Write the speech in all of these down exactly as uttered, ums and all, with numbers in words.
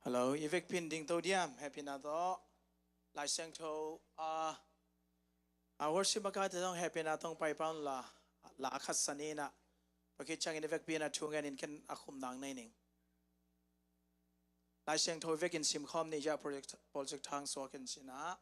Hello, i vekpi in ding to diam, hehpihna tawh. Lai Siangtho, ah, ah, worship makai te zong hehpihna tawh pai pah un la, la khat sa ni in ah, tua khit ciangin i vekpi in a thu ngen in ken a khum nang nei ning. Lai Siangtho i vekin simkhawm ni, project, project thang suak in sin ah.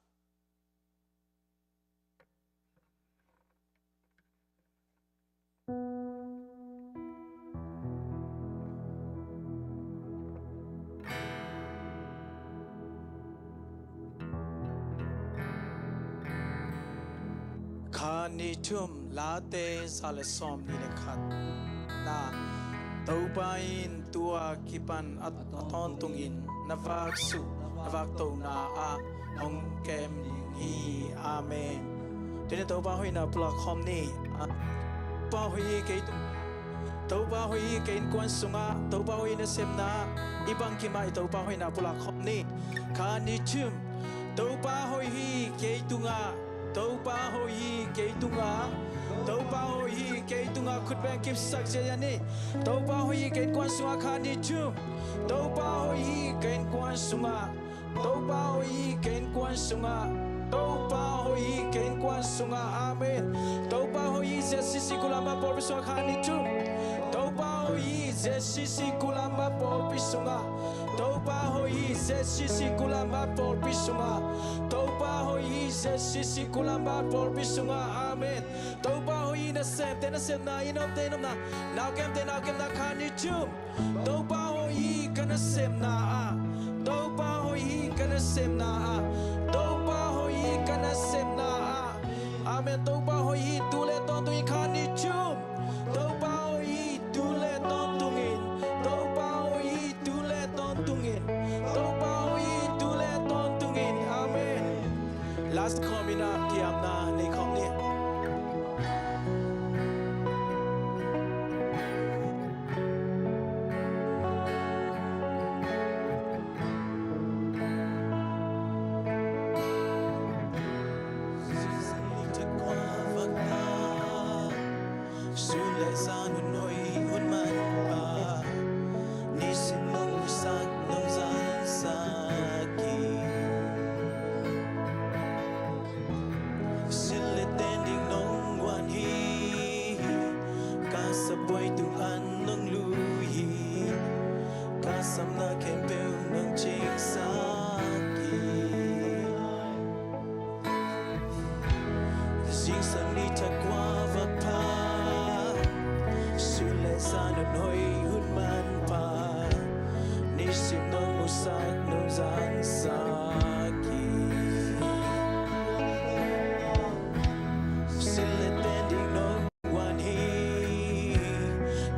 Kha ni thum, Late za le sawm ni le khat na, Topa in tua kipan a, a tawntungin na vak suh, na vak tona ah hong kem ding hi. Amen. Tuni Topa hoihna pulak khawm ni. Topa hoih hi kei tung, Topa hoih hi kei innkuan sungah, Topa hoih hi nasepna ah, i bangkim ah i Topa hoihna pulak khawm ni. Kha ni thum, Topa hoih hi kei tungah, Topa hoih hi kei tungah, Topa hoih hi kei tungah, khut beng kipsak ziahziah ni. Topa hoih hi kei innkuan sungah, kha ni thum, Topa hoih hi kei innkuan sungah, Topa hoih hi kei innkuan sungah, Topa hoih hi kei innkuan sungah. Amen. Topa hoih hi Z C C Kulamba pawlpi sungah, kha ni thum, Topa hoih hi Z C C Kulamba pawlpi sungah, Topa hoih hi Z C C Kulamba pawlpi sungah, Topa hoih hi Z C C Kulamba pawlpi sungah. Amen. Topa hoih hi nasemte nasepna, i nopte i nopna, naukemte naukemna, kha ni thum, Topa hoih hi ka nasepna ah, Topa hoih hi ka nasepna ah, Topa hoih hi ka nasepna ah. Amen. Topa hoih hi tu le tawntungin, kha ni thum, Topa hoih hi tu le tawntungin, Topa hoih hi tu le tawntungin, Topa hoih hi tu le tawntungin. Amen. Last khawm in ah kiamna nei khawm ni. Sun le zan hun hoih hun manpha, nisim nong musak nong zansak hi. Sil le ten ding nong guan hi, ka sabuai tung an nong lui hi, ka samna khempeuh nong cingsak hi. Zingsang ni thak kua vak pha, sun le zan hun hoih hun manpha, nisim nong musak nong zansak hi. Sil le ten ding nong guan hi,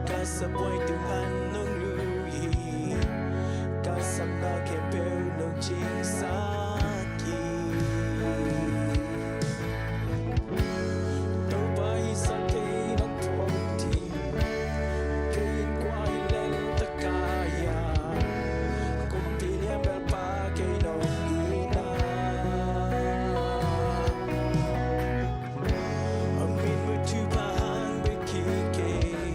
ka sabuai tung an nong lui hi, ka samna khempeuh nong cingsak hi. Topa i sa kei nong phuak ding, kei in kua hi lel taka ia, kumpi lian bel pa kei nong hi na. A min mu thupha hang bek hi kei,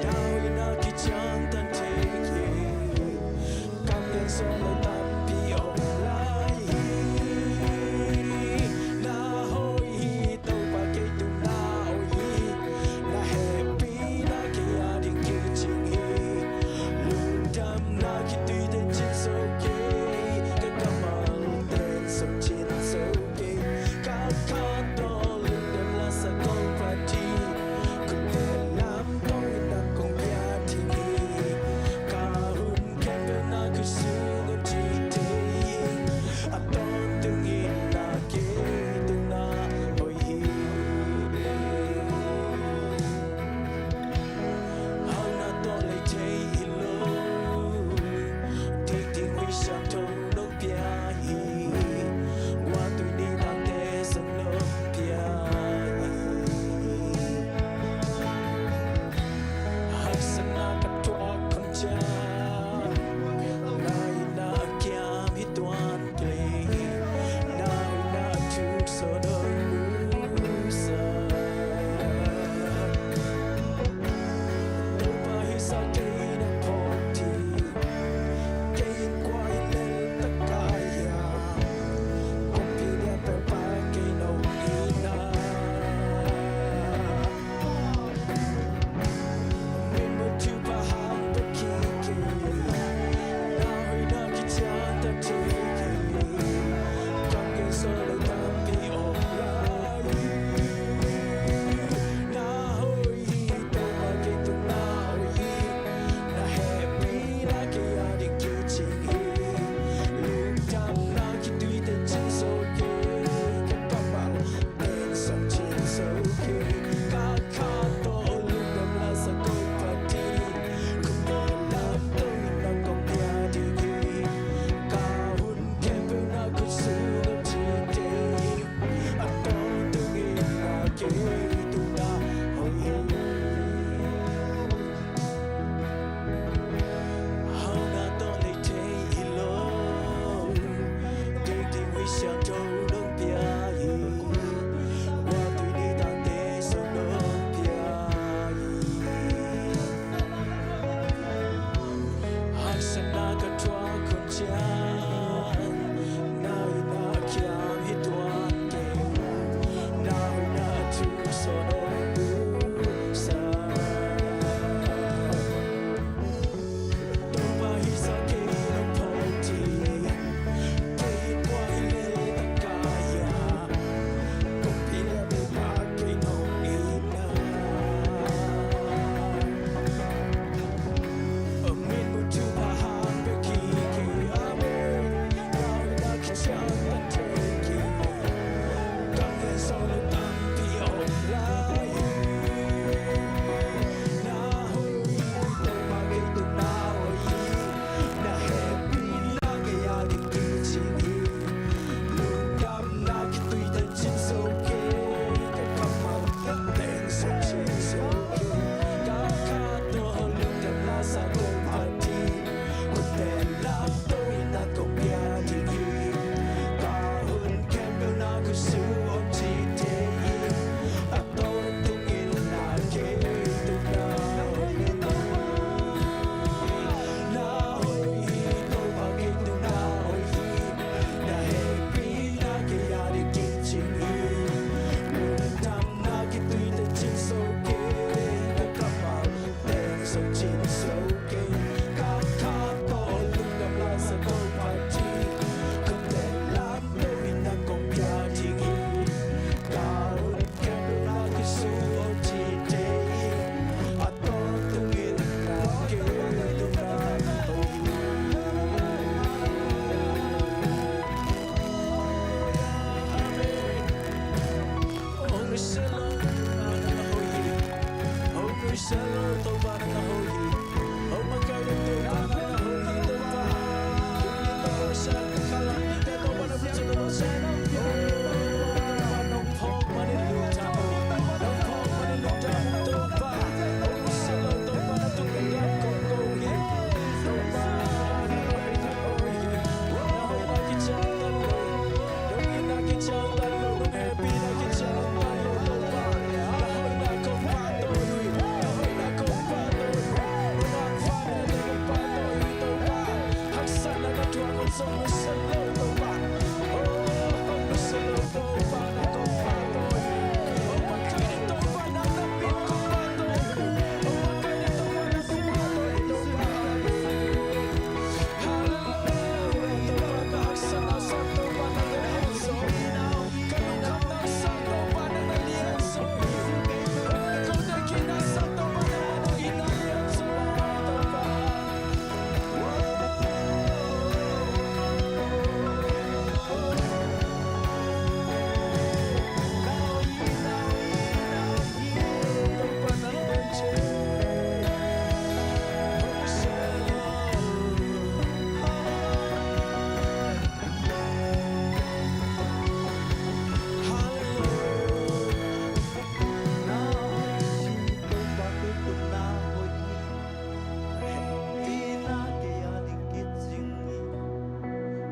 dawi na kician tan thei kei. Kam lian sawm lo tampi om lai hi. Na hoih hi Topa, kei tung na hoih hi. Na hehpihna kei a ding kicing hi. Lungdamna khitui ten cin zo kei, ka kammal ten sawm cin zo kei. Ka khat tawh lungdam la sa kong phat hi. Khut pen lam tawh in nang kong pia ding hi. Ka hun khempeuh na khutsung uh ding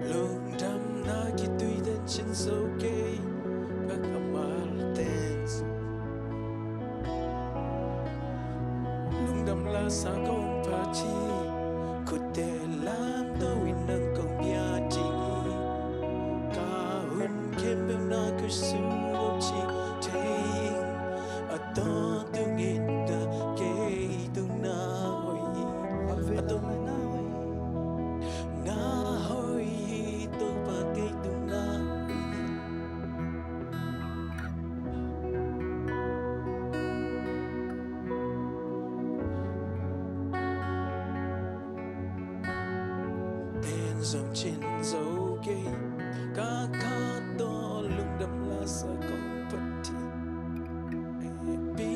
Lungdamna kituite cin zo kei, ka kammal ten. Lungdam lasa kong phat hi, khutte lamto in nang kong pia ding hi. Ka hun khempeuh na khutsung kong ci thei ing, a tawntung in ka kei tung na hoih hi. A tawntung na hoih hi. Nga hoih hi, Topa kei tung na hoih hi. Ten zong cin zo kei, ka khat tawh lungdam lasa kong phat hi. Happy.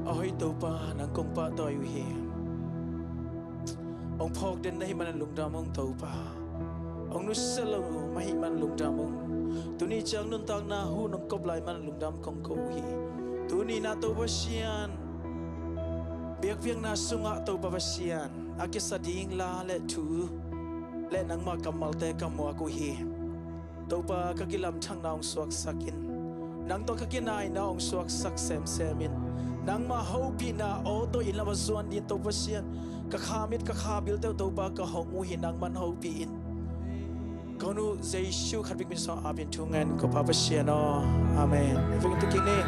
A hoih Topa, nang kong pahtawi uh hi. Hong phawk den na hih manin lungdam ung Topa. Hong nusia lo mah hih manin lungdam ung. Tuni ciang nuntakna hun hong kop lai manin lungdam kong ko uh hi. Tuni na Topa Pasian, biakpiakna sungah Topa Pasian, a kisa ding la le thu le nangmah kammalte ka muak uh hi. Topa, ka kilamdangna hong suaksak in. Nang tawh ka kinaina hong suaksak semsem in. Nangmah hopihna aw tawh inn lam a zuan dingin Topa Pasian, ka kha mit ka kha bilte uh Topa ka hong uh hi, nangman hopih in. Ka hun uh Jesu khat bek min suang apin thu ngen ka Pa Pasian aw. Amen. Veng tu kini.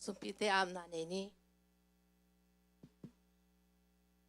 Sumpite apna nei ni.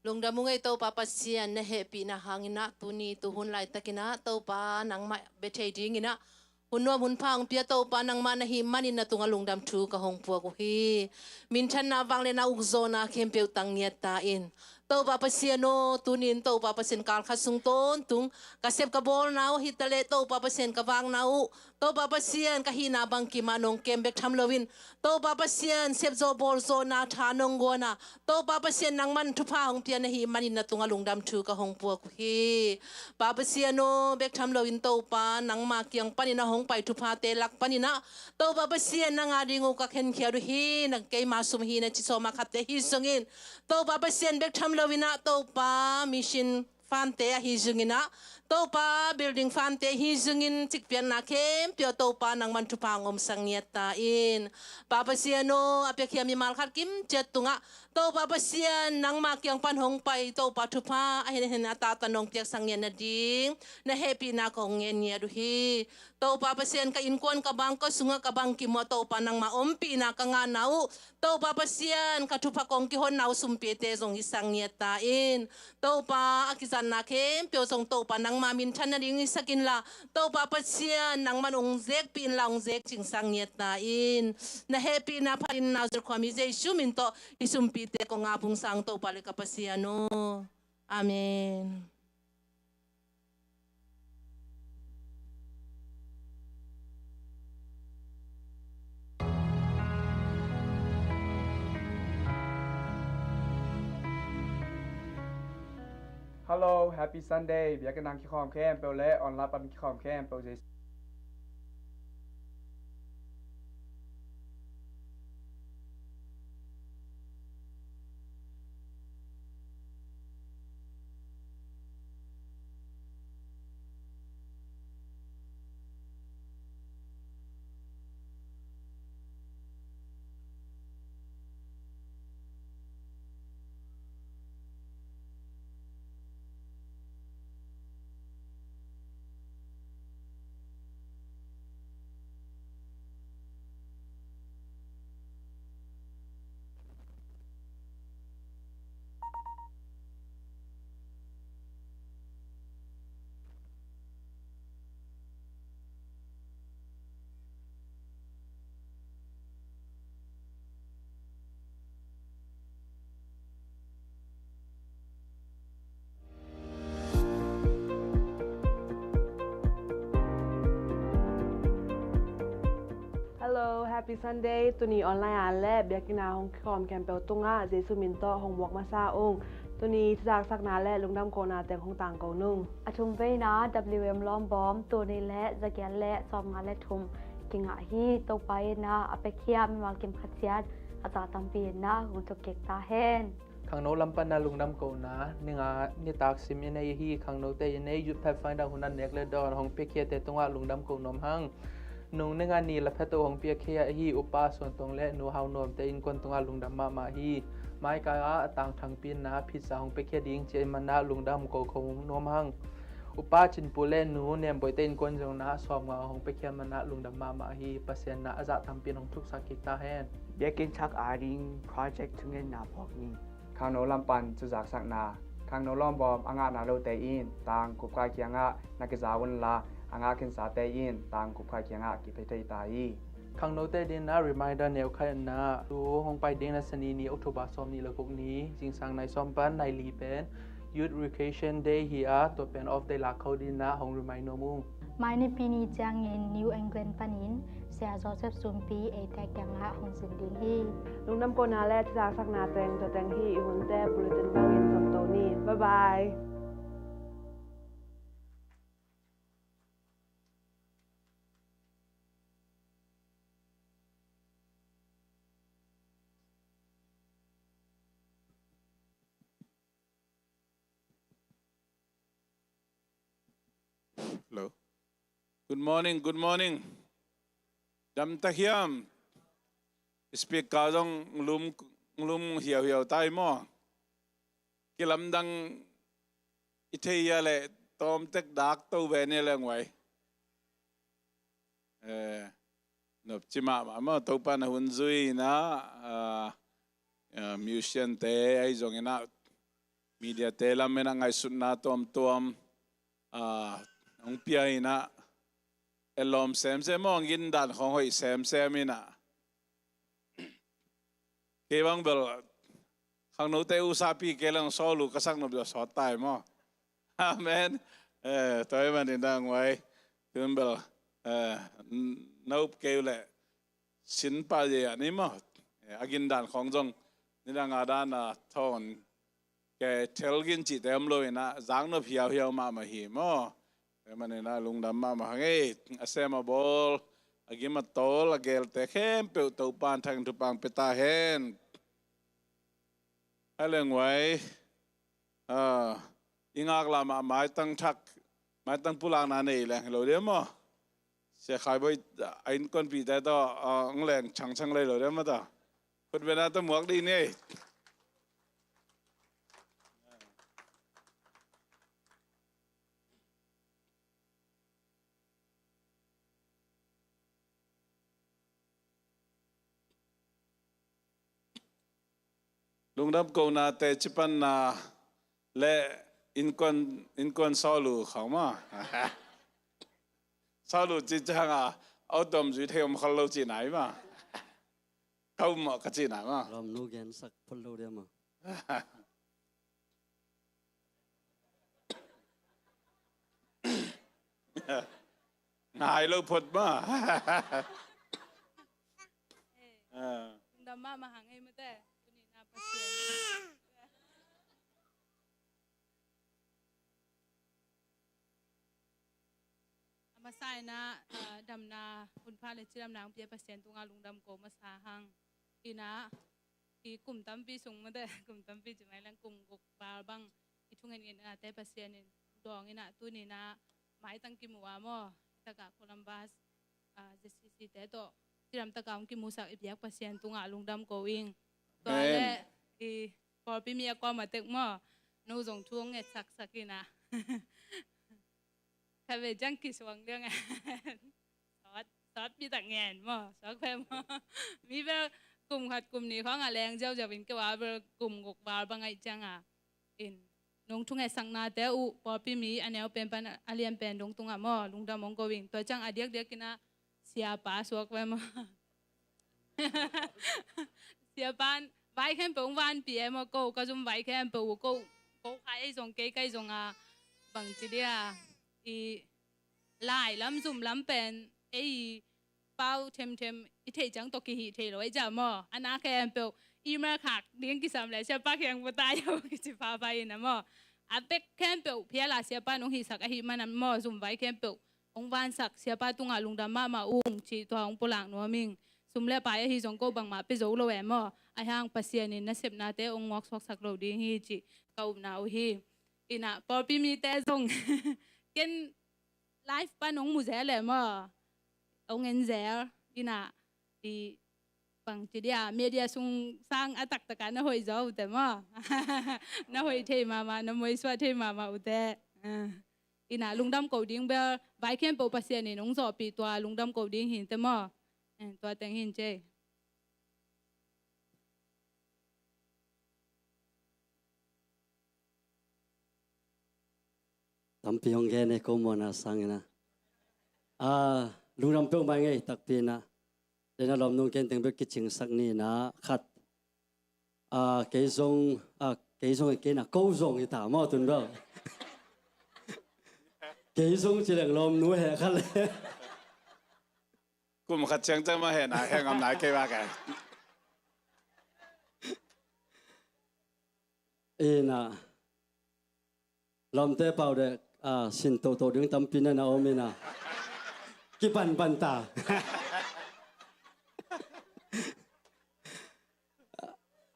Lungdam ung ei Topa Pasian, na hehpihna hangin ah tuni tuhun laitakin ah Topa nangmah bia thei dingin ah hun nuam hun pha hong pia Topa nangmah na hih manin na tungah lungdam thu ka hong puak uh hi. Minthanna, vangliatna, ukzawhna khempeuh tang ngiat ta in. Topa Pasian aw, tuni in Topa Pasian kal khat sung tawntung ka sep ka bawlna uh ahi ta leh Topa Pasian ka vakna uh Topa Pasian ka hihna bangkim ah nong kem bek tham loin Topa Pasian sepzawh bawlzawhna tha nong guan a Topa Pasian nangman thupha hong pia na hih manin na tungah lungdam thu ka hong puak uh hi. Pa Pasian aw, bek tham loin Topa nangma kiang panin a hong pai thuphate lak panin ah Topa Pasian nang a ding uh ka khenkhiat uh hi. Na keima sum hi na ci sawm a khatte hi zongin Topa Pasian bek tham loin ah Topa mission fund-te ahi zongin ah Topa building fund-te ahi zongin cikpiakna khempeuh ah Topa nangman thupha hong omsak ngiat ta in. Pa Pasian aw, a piakhia mimal khat kim ciat tungah Topa Pasian nangma kiang pan hong pai Topa thupha a henhen a tata nong piaksak ngiat nading na hehpihna kong ngen ngiat uh hi. Topa Pasian ka innkuan ka bangkua sungah ka bangkim uh ah Topa nangma ompihna ka ngahna uh Topa Pasian ka thupha kong kihonna uh sumpite zong hisak ngiat ta in. Topa a kizatna khempeuh zong Topa nangma minthan nading hisak inla Topa Pasian nangman hong zekpih inla hong zekcingsak ngiat ta in. Na hehpihna phatin Nazareth khuami Jesu min tawh hih sumpite kong ap ung sang Topa le ka Pasian aw. Amen. Hello, Happy Sunday. Biakinn ah kikhawm khempeuh le online pan kikhawm khempeuh Jesu Hello, Happy Sunday. Tuni online ah le biakinn ah hong kikhawm khempeuh tungah Jesu min tawh hong muak masa ung. Tuni thuzaksakna le lungdam kohna teng hong tangko nung. A thumveina W M Lawmbawm, tuni le zagiat le sawmnga le thum kingah hi. Topa in ah a piakhia mimal kim khat ciat a za tampi in ah hong thuk kik ta hen. Khangno lam pan a lungdam kohna, ni nga nitak sim i nei hi. Khangnote i nei Youth Pathfinder hun a nek le dawn hong piakhiate tungah lungdam ko nuam hang. Nung ni nga ni la pheto hong piakhia ahi Upa Suan Tong le Nu Hau Nuamte innkuan tungah lungdam mahmah hi. Maikai ah a tangthangpina pizza hong piakhia ding ci ahih manin ah lungdam ko ko nuam hang. Upa Cin Pu le Nu Nem Boite innkuan zong in ah sawmnga hong piakhia manin ah lungdam mahmah hi. Pasian in ah a zah tampi in hong thuksak kik ta hen. Biakinn thak ading project thungetna phawk ni. Khangno lam pan thuzaksakna. Khangno Lawmbawm a ngahna lote in tang kupkhai kiangah na kiza unla, a ngah khinsate in tang kupkhai kiangah kiphei thei ta hi. Khangnote ading in ah reminder neu khat in ah, tu hong pai ding na Sani ni, October sawmnih le guk ni, zingsang nai sawm pan nai li pen Youth Recreation Day hi a, tua pen off day lak kho ding in ah hong remind nuam ung. Mai Nipi ni ciangin New England panin Sia Joseph Sumpi eite kiangah hong zin ding hi. Lungdam kohna le thuzaksakna teng tua teng hi. I hunte bulletin bangin zom to ni. Bye bye. Hello. Good morning, good morning. Dam ta hiam? Speaker zong lum, lum hiauhiau tai maw? Kilamdang i thei hia leh tawmtek dak to ve ni leng uai. Eh, nopci mahmah maw, Topa na hun zui inah, ah, ah, musician te ahi zong inah, media te lam inah ngaihsutna tuamtuam, ah, hong pia inah, e lawm semsem maw, hong gindan khawng hoih semsem inah. Kei bang bel khangnote usapi kei leng sawlu ka sak nop zaw sawt tai maw. Amen. Eh, tua ahih manin a nguai. Tun bel, eh, n-, na up kei uh leh sin pah zia ni maw. Eh, a gindan khawng zong nidang a dan a thawn kei thel gin cihte om lo inah, zaknop hiauhiau mahmah hi maw. Tua ahih manin a lungdam mahmah hang ei, a sem a bawl, a gim a tawl, a geelte khempeuh Topa in thangin thupha pia ta hen. Hai leng uai, ah, i ngaklah mah maitang thak, maitang pulakna nei leng hi lo dia maw. Sia Khai Bawi a innkuanpihte tawh, ah, hong leng changchang lei lo dia maw ta. Khutbetna tawh muak dih ni. Lungdam kohna teci panna le innkuan, innkuan sawlu khawng maw. Sawlu ci ciang a, a ut om zui thei om khol lo cihna hi maw. Ka um mawh ka cihna maw. Lawmnu gensak phot lo dia maw. Ngai lo phot maw. Eh, ah, lungdam mahmah hang ei mate. Tuni na Pasian. A masa inah, ah, damna, hunpha le cidamna hong pia Pasian tungah lungdam ko masa hang. Inah, i kum tampi sung mate, kum tampi ci mai leng kum guk val bang i thungetngetnate Pasian in dawng inah, tuni inah maitang kimu a maw, i takah Columbus, ah, Z C C te tawh cidam takah hong kimusak i biak Pasian tungah lungdam ko ing. Tua le, amen, i pawlpi mi a kuamah tek maw, no zong thu hong ngetsaksak inah. Khatvei ciang kisuang liang a. Sawt, sawt pi tak ngen maw, sawt phe maw. Mi bel kum khat kum nih khawng a leng ziauziau in kei ua bel kum guk val bang ahih ciang a. In, nong thungetsaknate uh, pawlpi mi a neu pen pan a lian pen dong tungah maw, lungdam hong ko ing. Tua ciang a diakdiak inah, siapa suak ve maw. Siapa in vai khempeuh hong vanpih e maw, ko ka zum vai khempeuh uh, ko, ko khai ei zong kei kai zong a, bangci dia, i lai lam zum lam pen ei pau themthem i theih ciang tawh kihih thei lo ei cia maw. A na khempeuh email khak ding kisam le siapa kiang bawta yo kici pha pha inah maw. A bek khempeuh phial a siapa in hong hihsak ahih manin maw, zum vai khempeuh hong vansak siapa tungah lungdam mahmah ung cih tua hong pulak nuam ing. Sum le pai ahi zong ko bangmah pia zo lo e maw. Ahi hang Pasian in nasepnate hong muaksuaksak lo ding hi cih ka upna uh hi. Inah pawlpi mite zong ken live pan hong mu zel e maw, hong en zel. Inah i bangci dia, media sung sang a taktak a na hoih zaw uh teh maw. Na hoih thei mahmah, na muaisuah thei mahmah uh teh. Ah. Inah lungdam ko ding bel vai khempeuh Pasian in hong zawhpih tua lungdam ko ding hi teh maw. Eh, tua teng hi cei. Tampi hong gen e, ko muanna sang inah. Ah, lungdam peuhmah ing ei, takpi inah. Dena lawmnu ken teng bek kicingsak ni inah khat. Ah, kei zong, ah, kei zong e kei inah, ko zong hi ta maw tun bel. Kei zong ci leng lawmnu he khat le. Kum khat ciangciang mah he nai, he ngam nai kei bak e. Inah, lawmte pau dek, ah, sin toto ding tampi na na om inah. Kipanpan ta.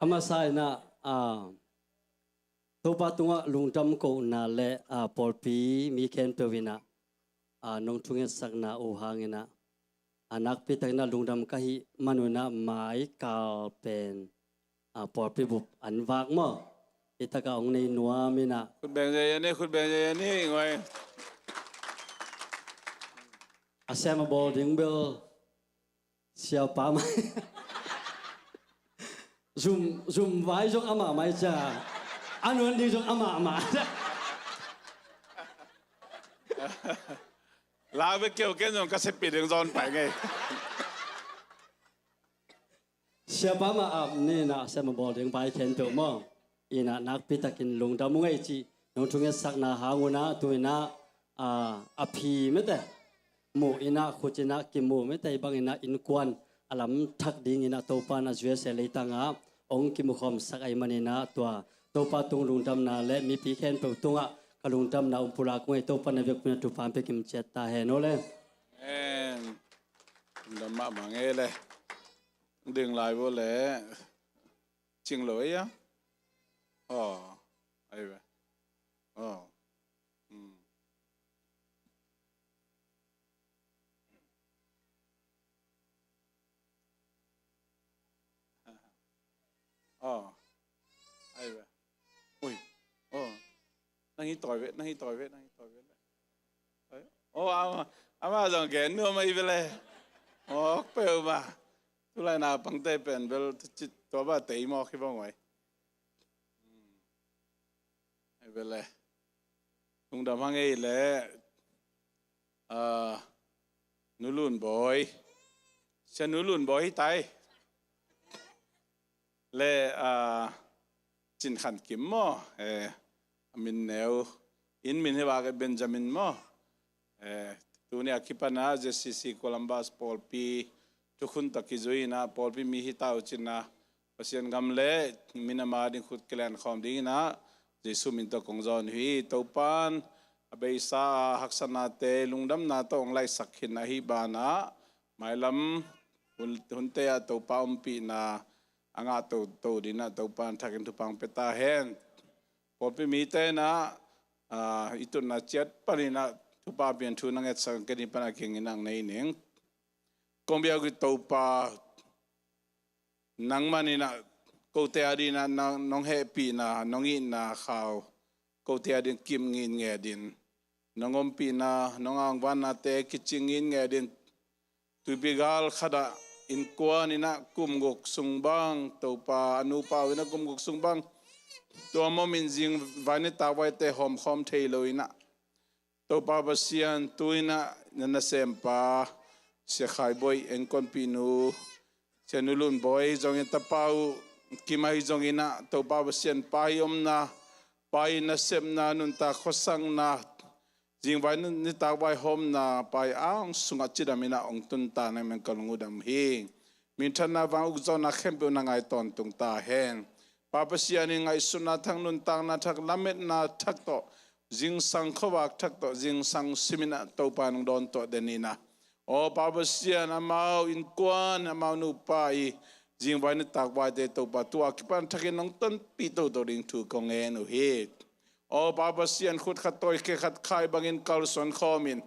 A masa inah, ah, Topa tungah lungdam kohna le, ah, pawlpi mi khempeuh inah, ah, nong thungetsakna uh hang inah, a nakpi takin ah lungdam ka hih man un ah mai kal pen, ah, pawlpi bup an vak maw, hi takah hong nei nuam inah. Khut beng zia ni, khut beng zia ni, nguai. A sem a bawl ding bel Siapa mah. Zum, zum vai zong amah mai cia. A nuan ding zong amah mah. Lau ve keu ken zong ka sepih ding zawn pai ngei. Siapa mah ap ni na siapa bawl ding pai khen peuh maw. Ina nakpi takin lungdam uh ngei cih nong thungetsakna hang unah tu inah a, a phi mete. Muh inah khut inah kimuh mete bang inah innkuan a lam thak ding inah Topa na U S A leitangah ong kimukhawmsak ahi man inah tua Topa tung lungdamna le mipi khempeuh tungah ka lungdamna umpulak uh ngei. Topa na vekpi na thupha pia kim ciat ta hen aw le. Amen. Lungdam mahmah ngei le. Ding lai bo le. Cing lo ei a. Aw. Ai ve. Aw. Hmm. Aw. Ai ve. Ui. Aw. Nang hi tawi ve, nang hi tawi ve, nang hi tawi ve. Aw, ama, ama zong gen nuam ahi ve le. Aw, peuh ma. Tulai na pangte pen bel tua ba tei mawk hi bang oi. Hmm. Ai ve le. Lungdam hang ei le. Ah, Nu Lun Bawi. Sia Nu Lun Bawi hi tai. Le, ah, Cin Khan Kim maw. Eh, a min neu. In min hi bak Benjamin maw. Eh, tuni a kipan a Z C C Columbus pawlpi thukhun tak kizui inah pawlpi mi hi ta uh cin a Pasian gam le min a ma ding khut kilian khawm ding inah Jesu min tawh kong zawn hi. Topan a beisa a haksatnate lungdamna tawh hong laihsak khin ahi banah mailam hun, hunte ah Topa ompihna a ngah toto ding inah Topan thakin thupha pia ta hen. Pawlpi mite inah, ah, i tutna ciat pan inah thupha pian thu na ngetsak ken i pan a kingin ang nei ning. Kong biak uh Topa nangman inah kote a ding inah nang, nong hehpihna, nong itna khau kote a ding kim ngitnget in. Nong ompihna, nong angvannate kicing ngitnget in. Tuipi gal khat ah innkuan inah kum guk sung bang, Topa a nupa uh inah kum guk sung bang tua mawm in zing vai nitak vaite hawmkhawm thei lo inah Topa Pasian tu inah na nasempa Sia Khai Bawi innkuanpihnu Sia Nu Lun Bawi zongin tapa uh Kim ahi zong inah Topa Pasian pa i omna, pa i nasepna, nuntak khuasakna, zingvai nitak vaihawmna pa i ang sungah cidam inah hong tuntak na hi man ka lungdam hi. Minthanna vang ukzawhna khempeuh na ngai tawntung ta hen. Pa Pasian in ngaihsutna thak, nuntakna thak, lametna thak tawh, zingsang khuavak thak tawh, zingsang sim inah Topa nong dawn tuah den inah. Aw Pa Pasian, amau innkuan, amau nupa i zingvai nitak vaite Topa tua kipan thakin nong tonpih toto ding thu kong ngen uh hi. Aw Pa Pasian, khut khat tawi khe khat khai bangin kalsuan khawmin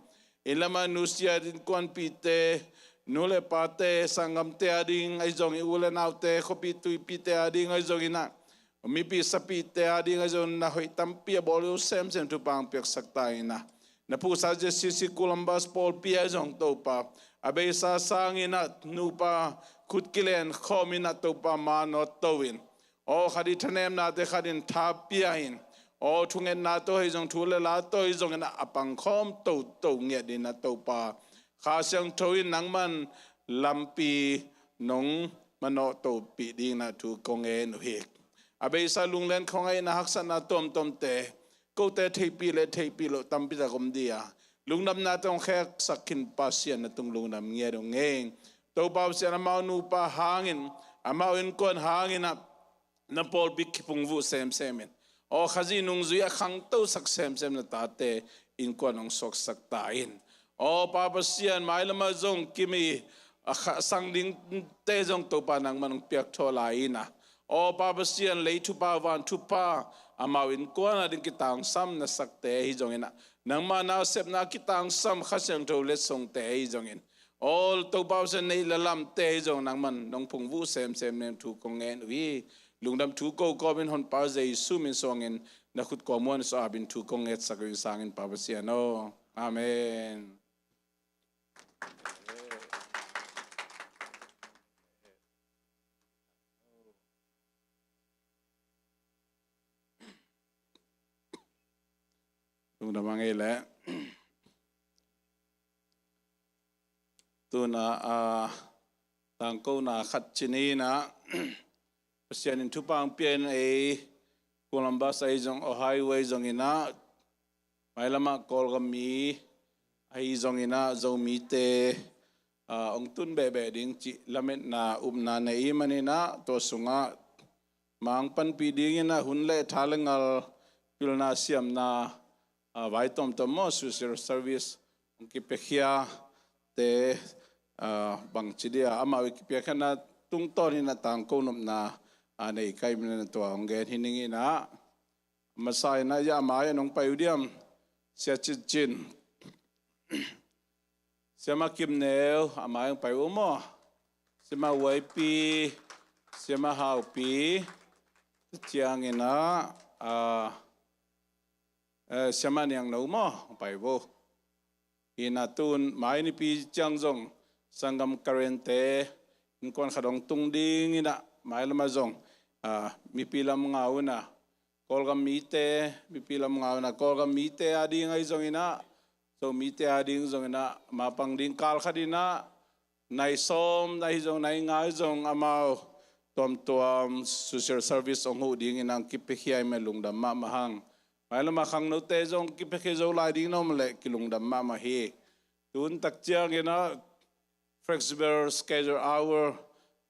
inn lamah nusia innkuanpihte, nu le pate, sanggamte a ding ahi zongin, u le naute, khuapi tuipite a ding ahi zongin ah, mipi sapite a ding ahi zongin na hoih tampi a bawl uh semsem thupha piaksak ta inah. Na phuhsa Z C C Columbus pawlpi ahi zong Topa a beisa sangin ah nupa khut kilen khawm inah Topa manawt to in. Aw khat i thanemnate khat in tha pia in. Aw thungetna tawh hi zong, thu le la tawh hi zongin a pangkhawm toto ngiat inah Topa Kha Siangtho in nangman lampi nong manawh topih ding inah thu kong ngen uh hi. A beisa lunglen khuangaihna haksatna tuamtuamte kote theihpih le theihpih loh tampi tak om dia lungdamna tawh hong kheksak khin Pasian na tung lungdam ngiat uh ngei. Topa Pasian, amau nupa hangin, amau innkuan hangin ah na pawlpi kiphungvuh semsem in. Aw Khazih nungzui a khangtosak semsem na tate innkuan hong suaksak ta in. Aw Pa Pasian, mailamah zong Kim i a kha-, sang dingte zong Topa nangman hong piakthaw lai inah. Aw Pa Pasian, lei thupha van thupha amau innkuan a ding kitangsam na sakte hi zongin ah, nangma nasepna kitangsam Kha Siangtho letsongte hi zongin, aw Topa Pasian, neih le lamte hi zong nangman nong phungvuh semsem nem thu kong ngen uh hi. Lungdam thu ko kawmin Honpa Jesu min suangin na khut kua muan suah apin thu kong ngetsak uh hi sangin Pa Pasian aw. Amen. Lungdam a ngei leh. Tuna a tangkona khat ci ni in ah, Pasian in thupha hong pia in, ei Columbus ahi zong, Ohio ahi zongin ah, mailam ah Kawlgam mi ahi zongin ah, Zomite ah, hong tun behbeh ding cih lametna upna nei ahih manin ah, tua sungah mangpanpih dingin ah hun le tha le ngal, pilna siamna, ah, vai tuamtuam maw, social service hong kipiakhia te, ah, bangci dia amau i kipiakhia na tungtawn in ah tangko nopna, ah, nei ka hih manin ah tua hong gen hi ning in ah. Masa in ah, a mai ah nong pai uh diam, Sia Cin Cin, Siama Kim Neu, a mai ah nong pai uh maw, Siama Wai Pi, Siama Hau Pi, ciangin ah, ah, eh, Siama Niang No maw, hong pai uh. Hi in ah tun mai Nipi ciang zong sanggam Karen te innkuan khat hong tung dingin ah, mailam ah zong, ah, mipi lam ngau in ah, Kawlgam mite, mipi lam ngau in ah, Kawlgam mite a ding ahi zongin ah, Zomite a ding zongin ah, mapang ding kal khat in ah, nai sawm, nai hi zong, nai nga hi zong, amau tuamtuam social service hong huh dingin ah hong kipiakhia ahih manin lungdam mahmah hang. Mailam ah khangnote zong kipiakhia zo lai ding na om leh kilungdam mahmah hi. Tun tak ciangin ah flexible schedule hour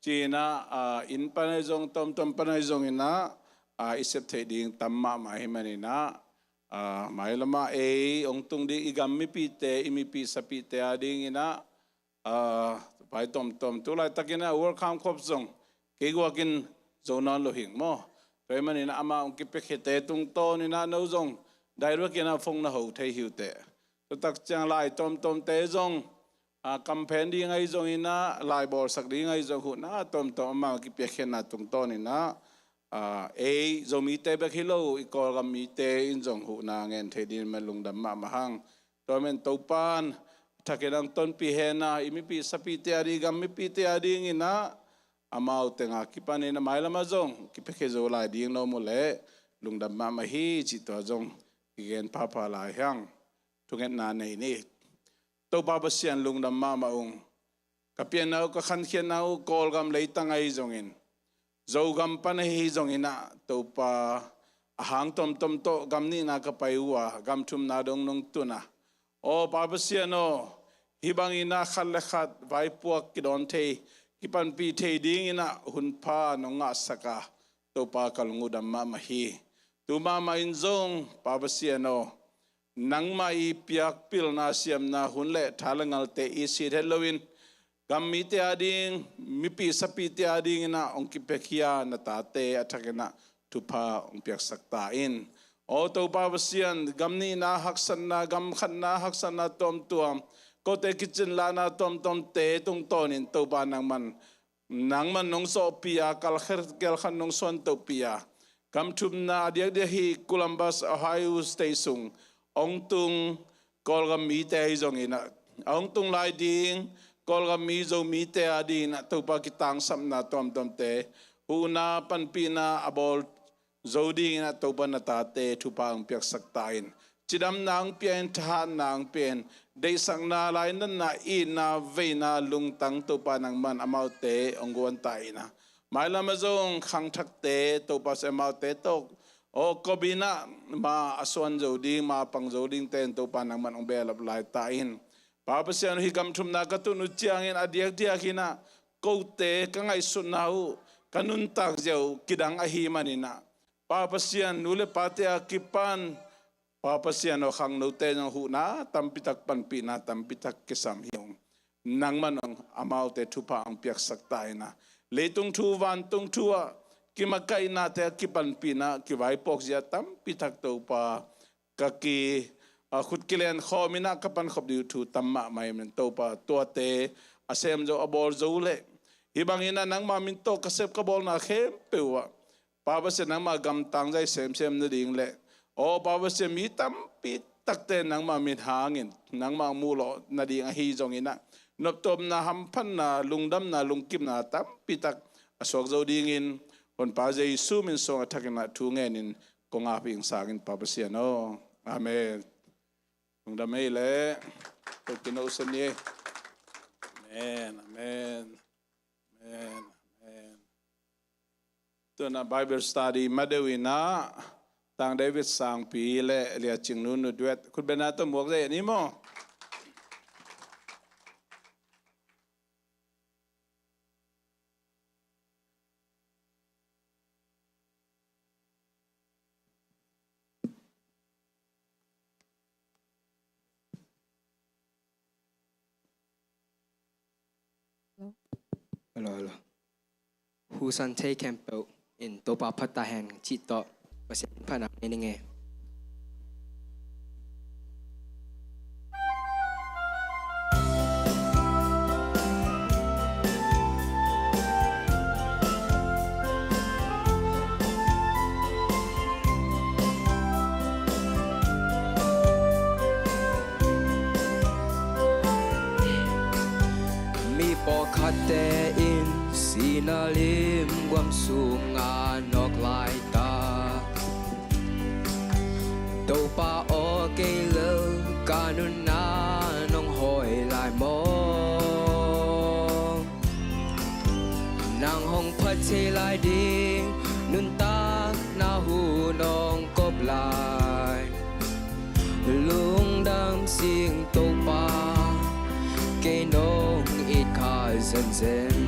ci in ah, ah, inn pan ahi zong, tuamtuam pan ahi zongin ah, ah, i sep theih ding tam mahmah ahih manin ah, ah, mailam ah ei hong tung ding i gam mipite, i mipi sapite a dingin ah, ah, vai tuamtuam, tu laitakin ah World Camp Corps zong kei guakin zo nawn lo hing maw. Tua ahih manin ah amah hong kipiakhiate tungtawn in ah no zong direct in ah phone na ho thei hi uh teh. Tua tak ciang lai tuamtuamte zong, ah, campaign ding ahi zongin ah, lai bawlsak ding ahi zong, huhna tuamtuam amah kipiakkhiatna tungtawn in ah, ah, ei Zomite bek hi lo, i Kawlgam mite in zong huhna ngen theih dingin lungdam mahmah hang. Tua ahih manin Topa'n a thakin hong tonpih hen a, i mipi sapite a ding, i gam mipite a dingin ah, amau teng a kipanin ah mailam ah zong kipiakhia zo lai ding na om uh leh lungdam mahmah hi cih tua zong kigen phapha lai hang. Thungetna nei ni. Topa Pasian, lungdam mahmah ung. Ka pianna uh, ka khankhiatna uh Kawlgam leitang ahi zongin, Zogam pan ahi zongin ah, Topa, a hang tuamtuam tawh gam nihna ka pai uh a, gam thumna dong nong tun a, aw Pa Pasian aw, hih bangin ah khat le khat vaipuak kidawn thei, kipanpih thei dingin ah hunpha nong ngahsak a, Topa, ka lung uh dam mahmah hi. Tu mahmah in zong Pa Pasian aw, nangmah i piak pilna siamna hun le tha le ngalte i sit het loin, gam mite a ding, mipi sapite a dingin ah hong kipiakhia na tate a thakin ah thupha hong piaksak ta in. Aw Topa Pasian, gam nihna haksatna, gam khatna haksatna tuamtuam, kote kicinlahna tuamtuamte tungtawnin Topa nangman, nangman nong sawhpih a, kalkhelkhelkhat nong suantohpih a, gam thumna a diakdiak hih Columbus, Ohio State sung hong tung Kawlgam mite ahi zongin ah, a hong tung lai ding Kawlgam mi Zomite a dingin ah Topa kitangsapna tuamtuamte, huhna panpihna a bawl zo dingin ah Topa na tate thupha hong piaksak ta in. Cidamna hong pia in, thahatna hong pia in, deihsakna, lainatna, itna, veina, lungtang Topa nangman amaute hong guan ta in ah, mailam ah zong khangthakte Topa Pasian amaute tawh, aw, kop in ah ma a suan zo ding, ma a pang zo dingte in Topa nangman hong behlap lai ta in. Pa Pasian, hih gam thumna ka tun uh ciangin a diakdiak in ah kote ka ngaihsutna uh, ka nuntak zia uh kidang ahih manin ah, Pa Pasian, nu le pate a kipan, Pa Pasian aw, khangnote zong huhna tampitak, panpihna tampitak kisam hi ung. Nangman hong, amaute thupha hong piaksak ta in ah, leitung thu, vantung thu ah kimakaihnate a kipanpihna, kivaipuak zia tampitak Topa, ka ki, a, khut kilen khawm in ah ka pankhop ding uh thu tam mahmah hi manin Topa, tuate a sem zo, a bawl zo leh, hih bangin ah nangma min tawh ka sep ka bawlna khempeuh ah, Pa Pasian, nangma gamtang zai semsem nading leh, aw Pa Pasian, mi tampi takte nangma min hangin nangma muhlawh nading ahi zongin ah, noptuamna, hamphatna, lungdamna, lungkimna tampi tak a suak zo dingin, Honpa Jesu min suang a thakin ah thu ngenin kong ap hi ing, sangin Pa Pasian aw. Amen. Lungdam ei le. Tua kinohsan ni ei. Amen, amen, amen, amen. Tuna Bible study ma deuh ina Tang David Sangpi le Lia Cing Nu Nu duet khutbetna tawh muak zai ni maw? Hello, hello. Hu san thei khempeuh in Topa phat ta hen cih tawh Pasian phatna nei ning ei. Mi pawlkhatte in sihna lim guam sungah nawk lai ta. Topa aw, kei lel ka nunna nong hawi lai maw? Nang hong phat thei lai ding nuntakna hu nong kop lai. Lungdam sing Topa, kei nong it kha zenzen.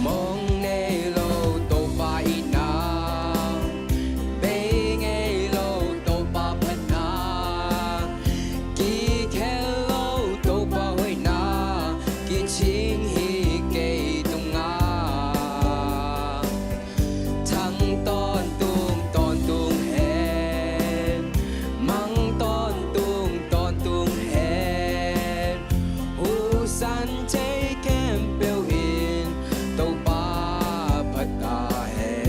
Mong nei lo Topa itna, bei ngei lo Topa phatna, kikhel lo Topa hoihna, kicing hi kei tungah. Thang tawntung tawntung hen, mang tawntung tawntung hen, husan thei khempeuh in Topa phat ta hen.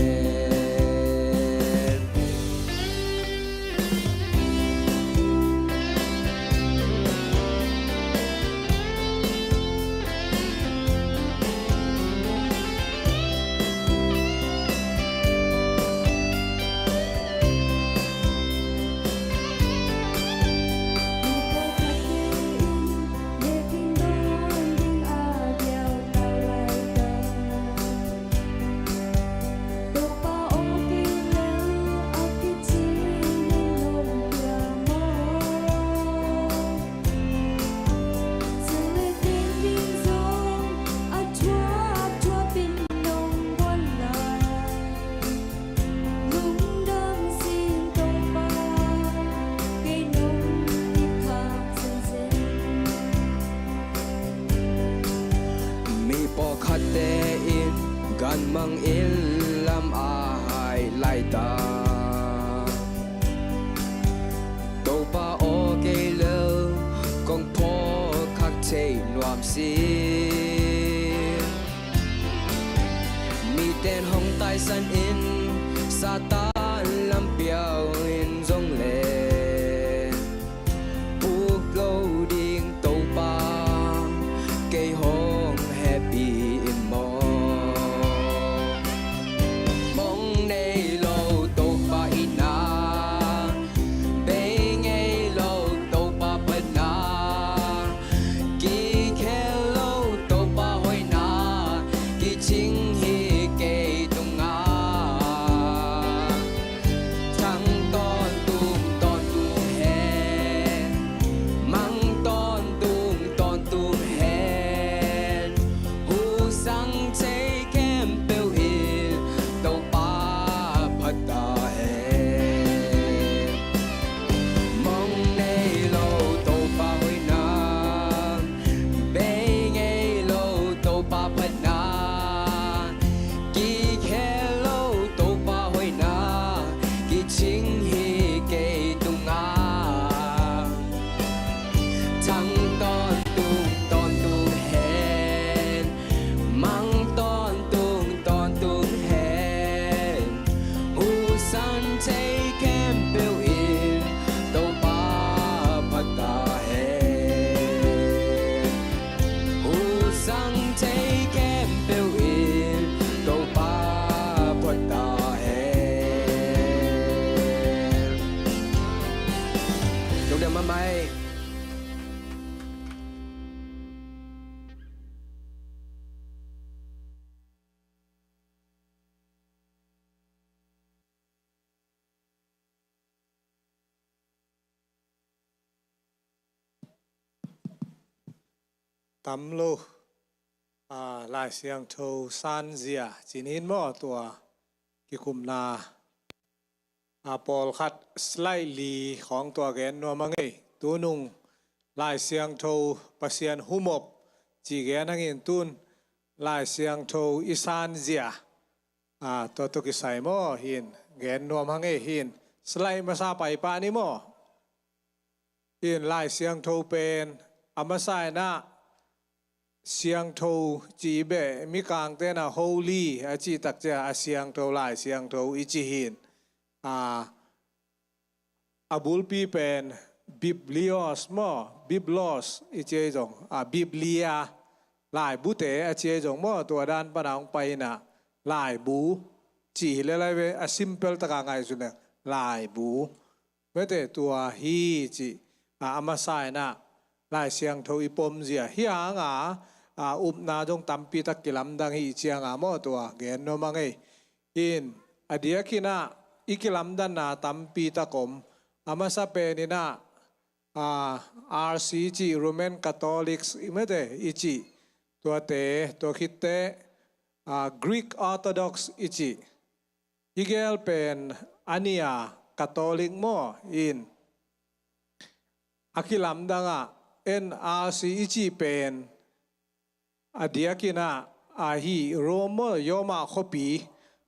Mi pawlkhatte in ganmang inn lam a hai lai ta. Topa aw, kei lel kong phawk khak thei nuam si. Miten hong taisan in, Satan lampiau in zong le, puk lo ding Topa kei hong hehpih in maw? Mong nei lo Topa itna, bei ngei lo Topa phatna, kikhel lo Topa hoihna, kicing hi kei tungah. tam lo, a, Lai Siangtho sanzia cih in maw, tua kikumna, a, pawlkhat slightly khawng tua gen nuam hang ei. Tunung Lai Siangtho Pasian humop cih gen hangin tun Lai Siangtho i sanzia, a, tua tawh kisai maw, hi in gen nuam hang ei. Hi in slight masa pai pah ni maw. Hi in Lai Siangtho pen a masa in ah siangtho ci beh, Mikangte'n ah holy a cih tak ciang a siangtho, Lai Siangtho i ci hi in. A, a bulpi pen biblios maw, biblos i ci ei zong, a, biblia, laibute a ci ei zong maw, tua dan pan ah hong pai in ah laibu ci hi lel lai ve, a simple tak a ngaihsun leh laibu. Mete tua hi ci, a, a masa in ah Lai Siangtho i pomzia. Hi hang a, a, upna zong tampi tak kilamdang hi ciang a maw, tua gen nuam hang ei. Hi in a diakin ah i kilamdanna tampi tak om. A masa pen in ah, a, R C i ci, Roman Catholics i mete i ci, tuate, tua khit teh, a, Greek Orthodox i ci. Hi gel pen a nih a Catholic maw, hi in a kilamdang ah, en, R C i ci pen a diakin ah, a, hi Rome maw, Roma khuapi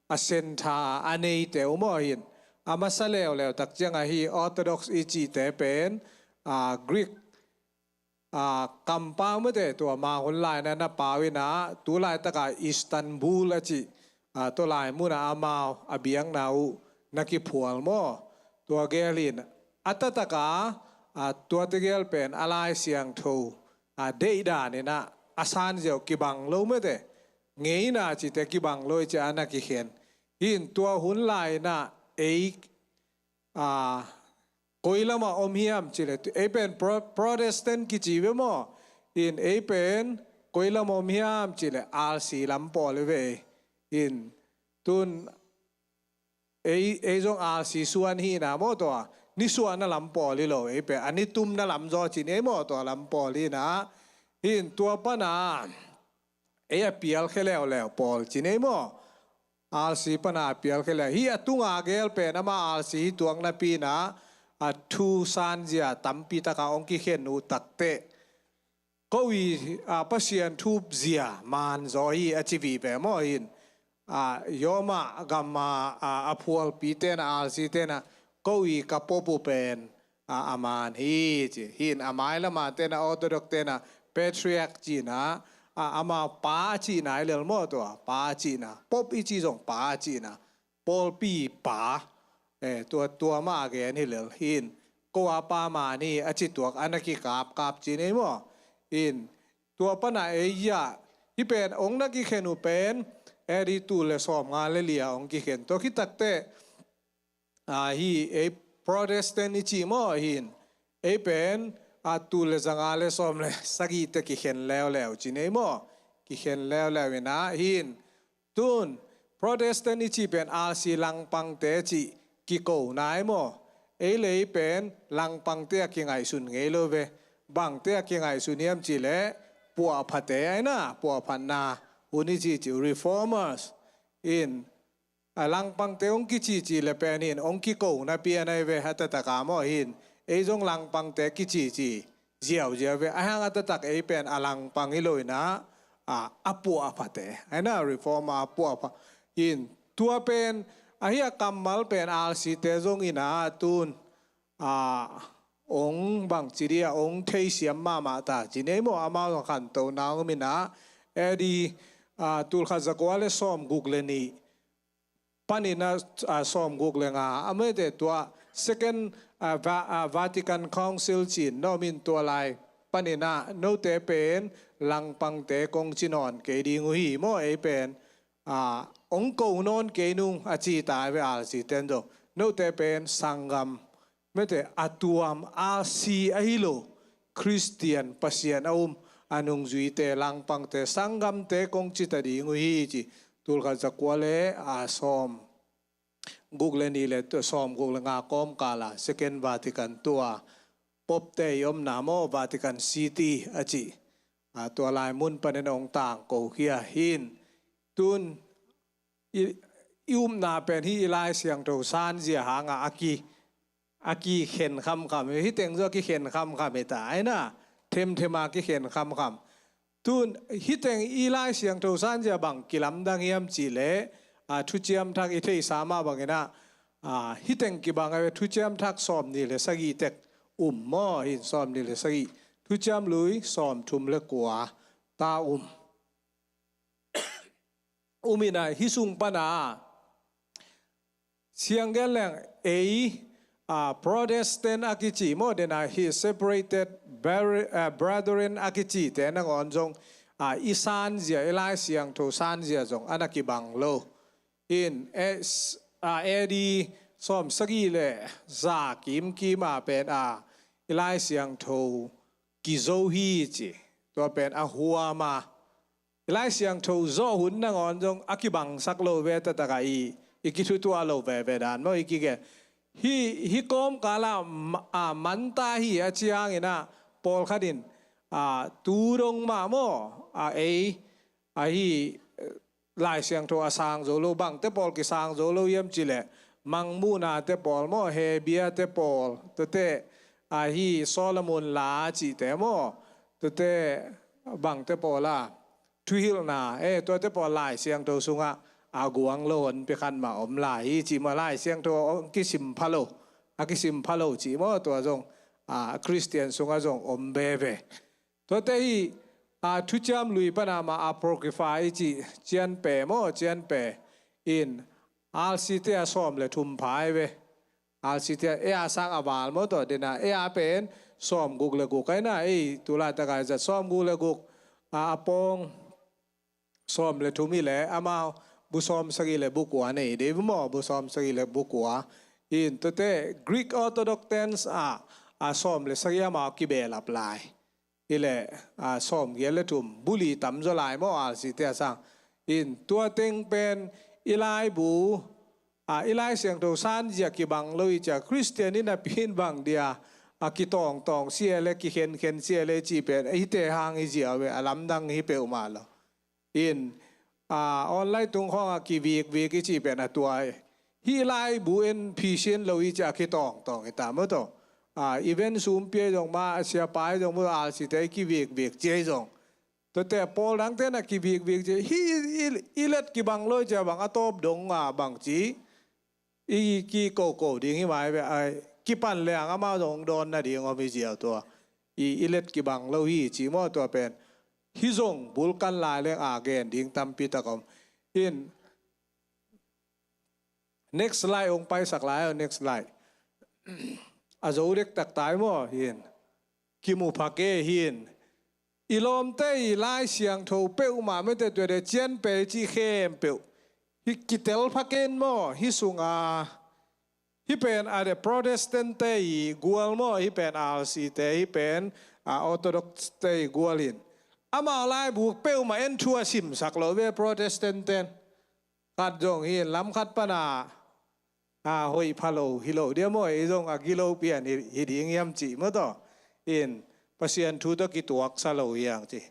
a centre a neite uh maw, hi in a masa leuleu tak ciang a hi Orthodox i cihte pen, a, Greek, a, kampau mete, tua ma hun lai na na pau in ah, tu laitak a Istanbul a ci, a, tua lai mun ah amau a biakna uh na kiphual maw. Tua gel hi in a taktak a, a, tuate gel pen a Lai Siangtho, a, deihdan in ah a sanzia uh kibang lo mete, ngeina cihte kibang lo i ci a na kikhen. Hi in tua hun lai in ah ei, a, koi lam ah om hiam cih leh, ei pen Pro-, Protestant kici ve maw. Hi in ei pen koi lam ah om hiam cih leh R C lam pawl hi ve. Hi in tun ei, ei zong R C suan hi in ah maw, tua nisuahna lam pawl hi lo, ei pen a nitumna lam zaw ci ni ei maw, tua lam pawl hi in ah. Hi in tua pan ah ei a pialkhia leuleu pawl ci ni ei maw. R C pan a pialkhia leu. Hi a tung a gel pen ama R C hi tuak napi in ah, a, thu sanzia tampi tak a hong kikhen uh tak teh, ko i, a, Pasian thupzia man zaw hi a ci vive maw, hi in, a, Roma gam a, a, a phualpite'n ah, R C te'n ah, ko i ka pope uh pen, a, a man hi ci. Hi in a mailam a te'n ah, Orthodox te'n ah patriarch cihna, a, amau pa a cihna hi lel maw, tua pa a cihna. Pope i ci zong pa a cihna. Pawlpi pa, eh, tua, tua mah a gen hi lel. Hi in ko a pa man hi a ci tuak a na kikapkap ci ni ei maw. Hi in tua pan ah ei ah, hi pen hong na kikhen uh pen A D tul le sawmnga le li ah hong kikhen. Tua khit tak teh, a, hi ei Protestant i ci maw, hi in ei pen, a, tul le zanga le sawm le sagih teh kikhen leuleu ci ni ei maw. Kikhen leuleu in ah, hi in tun Protestant i ci pen R C langpangte cih kiko nai maw. Ei le ei pen langpangte a kingaihsun ngei lo ve. Bangte a kingaihsun hiam cih leh puahphate, ai na, puahphatna hun i ci ci, reformers. Hi in a langpangte hong kicici le pen hi in hong kiko napi a nei ve, a taktak a maw, hi in ei zong langpangte kicici ziauziau ve. Ahih hang a taktak ei pen a langpang hi lo in ah, a, a puahphate, ai na, reformer, a puahpha. Hi in tua pen, ahi a kammal pen R C te zong in ah tun, a, hong bangci dia, hong theisiam mahmah ta ci ni ei maw. Amau zong khantohna hong om in ah, A D, a, tul khat zakua le sawmguk le nih panin ah, a, sawmguk le nga, a mete tua Second, a, Va-, a, Vatican Council ci-in na om in, tua lai panin ah note pen langpangte kong ci nawn kei ding uh hi maw, ei pen, a, hong ko nawn kei nung a ci ta ve, R C te'n zong. Note pen sanggam, mete, a tuam, R C ahi lo, Khristian, Pasian a um, a nungzuite, langpangte, sanggamte kong ci ta ding uh hi ci. Tul khat zakua le, a, sawmguk le nih le, sawmguk le nga kawmkal a Second Vatican, tua Pope te i omna maw, Vatican City a ci, a, tua lai mun panin hong tangko khia hi. Tun i, i upna pen hih i Lai Siangtho sanzia hangah a ki, a kikhen khamkham hi. Hih teng zong a kikhen khamkham hi ta, aina, themthem a kikhen khamkham. Tun hih teng i Lai Siangtho sanzia bang kilamdang hiam cih leh, a, Thuciam Thak i theihsa mah bangin ah, a, hih teng kibang a, Thuciam Thak sawmnih le sagih tek um maw, hi in, sawmnih le sagih. Thuciam Lui sawmthum le kua ta um. Um in ah, hih sung pan a, siang gen leng ei, a, Protestant a kici maw, den a hih Separated Bre-, a, Brethren a kicite nangawn zong, a, i sanzia, i Lai Siangtho sanzia zong a na kibang lo. In, e, s-, a, A D sawmsagih le za kimkim a pen a, i Lai Siangtho kizo hi ci. Tua pen a huam a, i Lai Siangtho zawh hun nangawn zong a kibangsak lo ve, taktak a i, i kithutuah lo veve dan maw, i kigen. Hih, hih kawmkal ah ma-, a, manta hi a ciangin ah, pawlkhat in, a, tu dong mah maw, a, ei, a, hih, eh, Lai Siangtho a sang zo lo, bangte pawl kisang zo lo hiam cih leh, Mangmuhnate pawl maw, Hebreate pawl, tuate, a, hih Solomon La cihte maw, tuate, bangte pawl a, Thuhilhna, e, tuate pawl Lai Siangtho sungah a guang lo honpi khat mah om lai hi cih maw, Lai Siangtho a kisim pha lo, a kisim pha lo cih maw, tua zong, a, Khristian sungah zong om veve. Tuate hih, a, Thuciam Lui pan a mah Apocrypha i cih cianpe maw, cianpe in, R C te a sawm le thum pha hi ve. R C te a, e a sang a val maw, tua den a, e a pen sawmguk le guk aina, ei, tu laitak a zat sawmguk le guk, a, a pawng sawm le thum hi leh, amau bu sawmsagih le bu kua nei dei maw, bu sawmsagih le bu kua. In, tuate Greek Orthodox ten a, a, sawm le sagih amau kibehlap lai. Hi leh, a, sawmgiat le thum, bu li tam zaw lai maw, R C te a sang. In, tua teng pen i laibu, a, i Lai Siangtho sanzia kibang lo hi cia, Khristian in a pin bang dia, a, kitawngtawng sia le, kikhenkhen sia le cih pen, hihte hang hi zia ve, a lamdang hi peuhmah lo. In, a, online tung khawng a kivikvik i cih pen a tua hi. Hih laibu en phisin lo hi cia kitawngtawng hi ta maw taw. A, event sumpi ahi zong mah, siapa ahi zong maw, R C te kivikvik cia ahi zong. Tuate pawl dangte na kivikvik cia. Hih i, i, i let kibang lo hi cia bang a tawp dong a bang ci. I kikoko ding hi mai ve, a, kipan leng amau zong dawn nading om hi ziau tua. I, i let kibang lo hi ci maw tua pen. Hih zong bulkan lai leng a gen ding tampi tak om. In, next slide hong paisak lai, next slide. A zo dektak tai maw, in. Kimu phak e, in. I lawmte i Lai Siangtho peuhmah mete tuate cianpe cih khempeuh. Hih kitel phak in maw, hih sunga. Hih pen a de Protestant te i gual maw, hih pen R C te, hih pen, a, Orthodox te i gual in. Amau laibu peuhmah en thu a simsak lo ve Protestant ten. Khat zong hi in lam khat pan a, a, hoih pha lo, hi lo dia maw, ei zong a gilo pian hi, hi ding hiam cih maw taw. In Pasian thu tawh kituaksa lo hiang cih.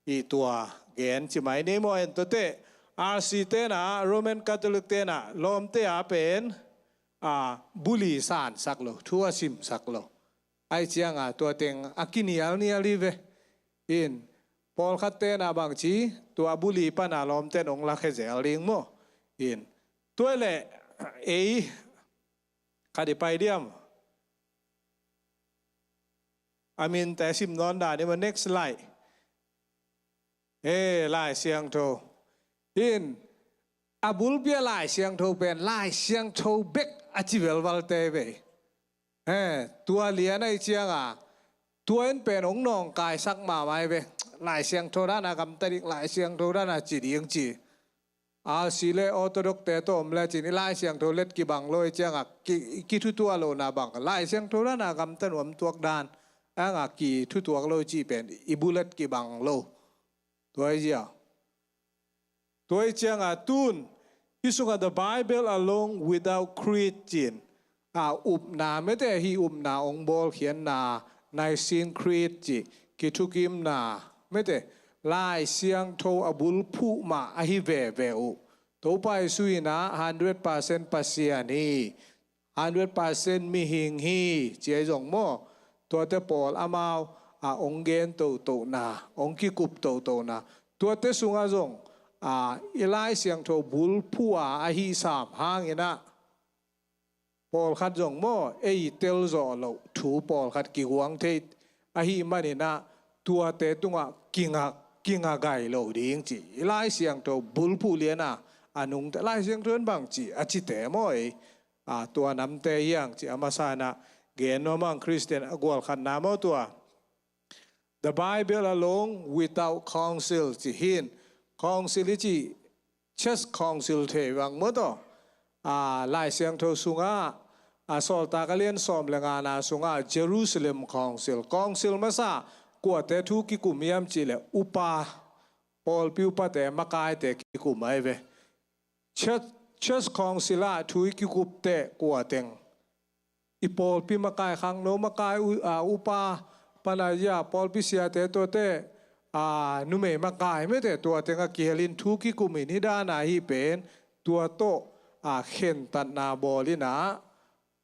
I tua gen ci mai ni maw, en tuate R C te na, Roman Catholic te na, lawmte a pen, a, bu li sansak lo, thu a simsak lo. Ai cianga tua teng a kinialnial hi ve. In, pawlkhat te na bang ci, tua bu li pan a lawmten hong lakhia zel ding maw. In, tua leh, ei, khat i pai diam. A minte sim nawn dan i maw, next slide. E, Lai Siangtho. In, a bulpi a Lai Siangtho pen, Lai Siangtho bek a ci velvalte ve. E, tua lian ahi cianga, tua in pen hong nawngkaisak mahmah hi ve. Lai Siangtho dan a gamta ding, Lai Siangtho dan a ci ding ci. R C le Orthodox te tawh om lecin i Lai Siangtho let kibang lo hi cianga, ki, kithutuah lohna bang, Lai Siangtho dan a gamta nuam tuak dan, anga kithutuak lo cih pen, i bu let kibang lo. Tua hi zia. Tua hi cianga tun, hih sunga The Bible Alone Without Creed cin, a, upna mete hih upna hong bawlkhiatna, Nicene Creed cih, kithukimna, Mete, Lai Siangtho a bulphuh mah ahi veve uh. Topa Jesu in ah hundred percent Pasian hi, hundred percent mihing hi, ci ahi zong maw. Tuate pawl amau a hong gen tohtohna, hong kikup tohtohna, tuate sungah zong a i Lai Siangtho bulphuh a ahi sam hangin ah pawlkhat zong maw, ei telzawh loh thu pawlkhat kiguang thei ahih manin ah tuate tungah kinga, kinga gai lo ding ci. I Lai Siangtho bulphuh lian a, a nungta Lai Siangtho in bang ci a cite maw ei, a, tua namte hiang ci a masa in ah gen nuam ang. Khristian a gualkhatna maw tua. The Bible alone without council ci hi in. Council i ci church council thei vang maw tawh. A, Lai Siangtho sungah, a, Sawltak a lian sawm le ngana sungah Jerusalem Council. Council masa kuate thu kikum hiam cih leh upa, pawlpi upate, makaite kikum ahi ve. Church, church council ah thu i kikupte kua teng? I pawlpi makai, khangno makai, u-, a, upa, pana ya, pawlpi siate tuate, a, numei makai mete tua teng a kihelin thu kikum in hi dan ahi pen tua tawh, a, khentatna bawl in ah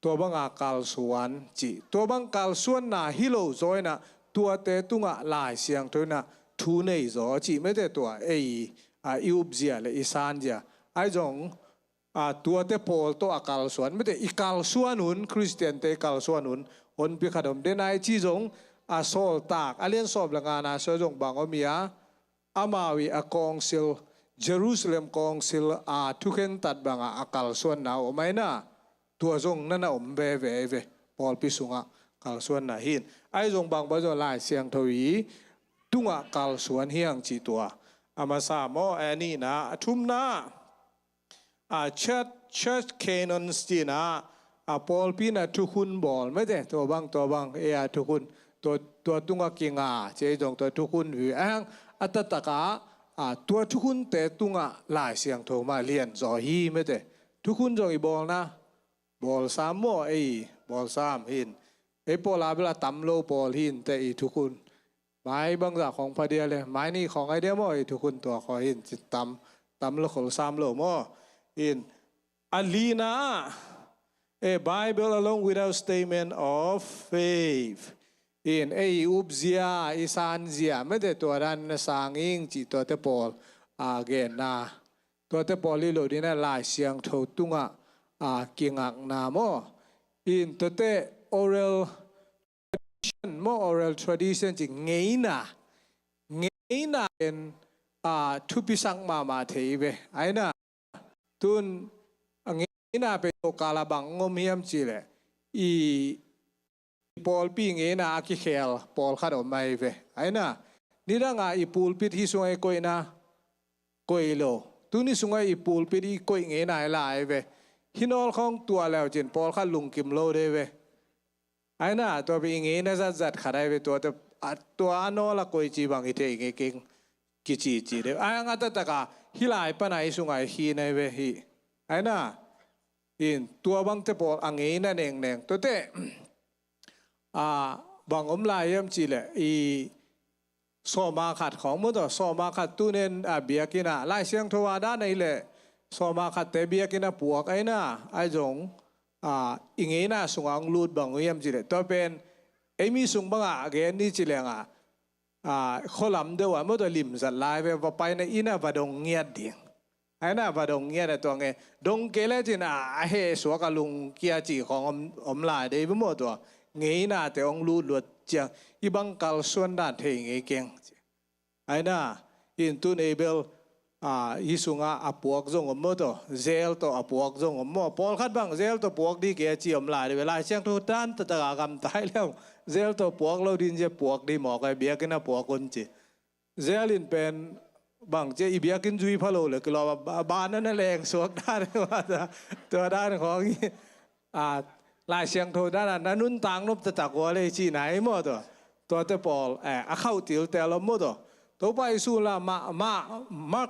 tua banga kalsuan ci. Tua bang kalsuanna hi lo zaw in ah tuate tungah Lai Siangtho in ah thu nei zaw ci mete tua ei, a, i upzia le i sanzia. Ahi zong, a, tuate pawl tawh a kalsuan mete i kalsuan un, Khristiante i kalsuan un honpi khat om den ai ci zong, a, Sawltak a lian sawm le ngana sua zong bang om hi a, amau i a council, Jerusalem Council a thukhentat banga a kalsuanna om ai na, tua zong nana om veve ve, pawlpi sungah kalsuanna hi in. Ahi zong bang bang zong Lai Siangtho i tungah kalsuan hiang ci tua. A masa maw, a nihna, a thumna, a, church, church canons ci in ah, a, pawlpi in ah thukhun bawl mete, tua bang, tua bang, e a thukhun, tua, tua tungah kinga, ci ei zong tua thukhun hi. Ahang, a taktak ah, a, tua thukhunte tungah Lai Siangtho mah lian zaw hi mete. Thukhun zong i bawlna, bawl sam maw ei, bawl sam hi in. Ei pawl a bel a tam lo pawl hi in te i thukhun. Mai bangzah khawng pha dia le, mai nih khawng ai dia maw, i thukhun tua khawng hi in, ci tam, tam lo khol sam lo maw. In, a lina, a Bible alone without statement of faith. In, ei upzia, i sanzia, mete tua dan na sang ing ci tuate pawl, a, genna. Tuate pawl hi lo dina Lai Siangtho tungah, a, kingakna maw. In, tuate oral tradition maw, oral tradition ci ngeina. Ngeina pen, a, thupisak mahmah thei ve. Ai na, tun, a, ngeina pen tua kala bang om hiam cih leh, i, i pawlpi ngeina a kikhel pawlkhat om ai ve. Ai na, nidang a i pulpit hi sungah i koihna, koih lo. Tuni sungah i pulpit i koih ngeina i la ai ve. Hi nawl khawng tua leu cin pawlkhat lungkim lo de ve. Ai na, tua pi i ngeina zatzat khat ai ve, tua te, a, tua a nawl a koih ci bang i thei ngei keng kici ci de. Ai ang a taktak a, hi lai pan a i sungah i khin ai ve hi. Ai na, in tua bangte pawl a ngeina nengneng. Tuate, a, bang om lai hiam cih leh, i sawma khat khawng mu tawh, sawma khat tu nen, a, biakinn ah, Lai Siangtho a dan ahih leh, sawma khatte biakinn ah puak ai na, ai zong, a, i ngeina sungah hong lut bang uh hiam cih leh. Tua pen, ei mi sung bangah a gen ni ci leng a, a, khualam deuh ah mu tawh limzat lai ve, va paina inn ah va dong ngiat ding. Ai na va dong ngiat a tua nge. Dong kei le cin a, a heh suak a lungkia ci khawng om, om lai dei ve maw tua. Ngeina te hong lut luat ciang. I bang kalsuan dan thei ngei keng. Ai na, in tun ei bel, a, i sungah a puak zong om maw tua. Zel tawh a puak zong om maw. Pawlkhat bang zel tawh puak di kei a ci om lai dei ve. Lai Siangtho dan taktak a gamta hi leu. Zel tawh puak lo din zia puak di mawk ai biakinn ah puak un ci. Zel in pen bang ci a i biakinn zui pha lo le kilawm a ba, ba na na leng suak dan tua dan khawng hi. A, Lai Siangtho dan a na nuntak nop taktak ua le cihna hi maw tua. Tuate pawl, eh, a khauh til tel om maw tua. Topa Jesu la mah, mah, mah,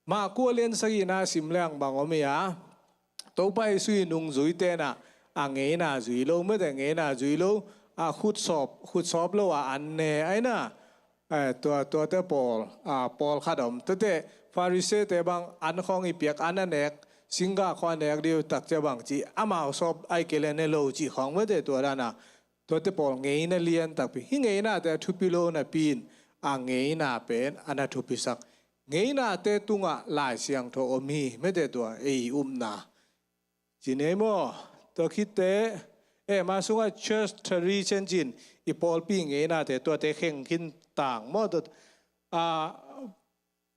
mah kua lian sagihna sim leng bang om hi a. Topa Jesu i nungzuite na a ngeina zui lo, mete ngeina zui lo, a khutsawp, khutsawp lo a an ne ai na. Eh, tua, tuate pawl, ah, pawlkhat om. Tuate Pharisee-te bang an khawng i piak, an a nek, singgah khawng a nek ding uh tak ciang bang ci, amau sawp ahih kei leh ne lo cih khawng mate tua dan a. Tuate pawl ngeina lian takpi. Hih ngeinate a thupi lo napi-in, a ngeina pen a na thupisak. Ngeinate tungah Lai Siangtho om hi, mate tua ei upna. Ci nei maw? Tua khit teh, eh, ama sungah church tradition ci-in, i pawlpi ngeinate tuate kheng khin tang maw? Tua, ah,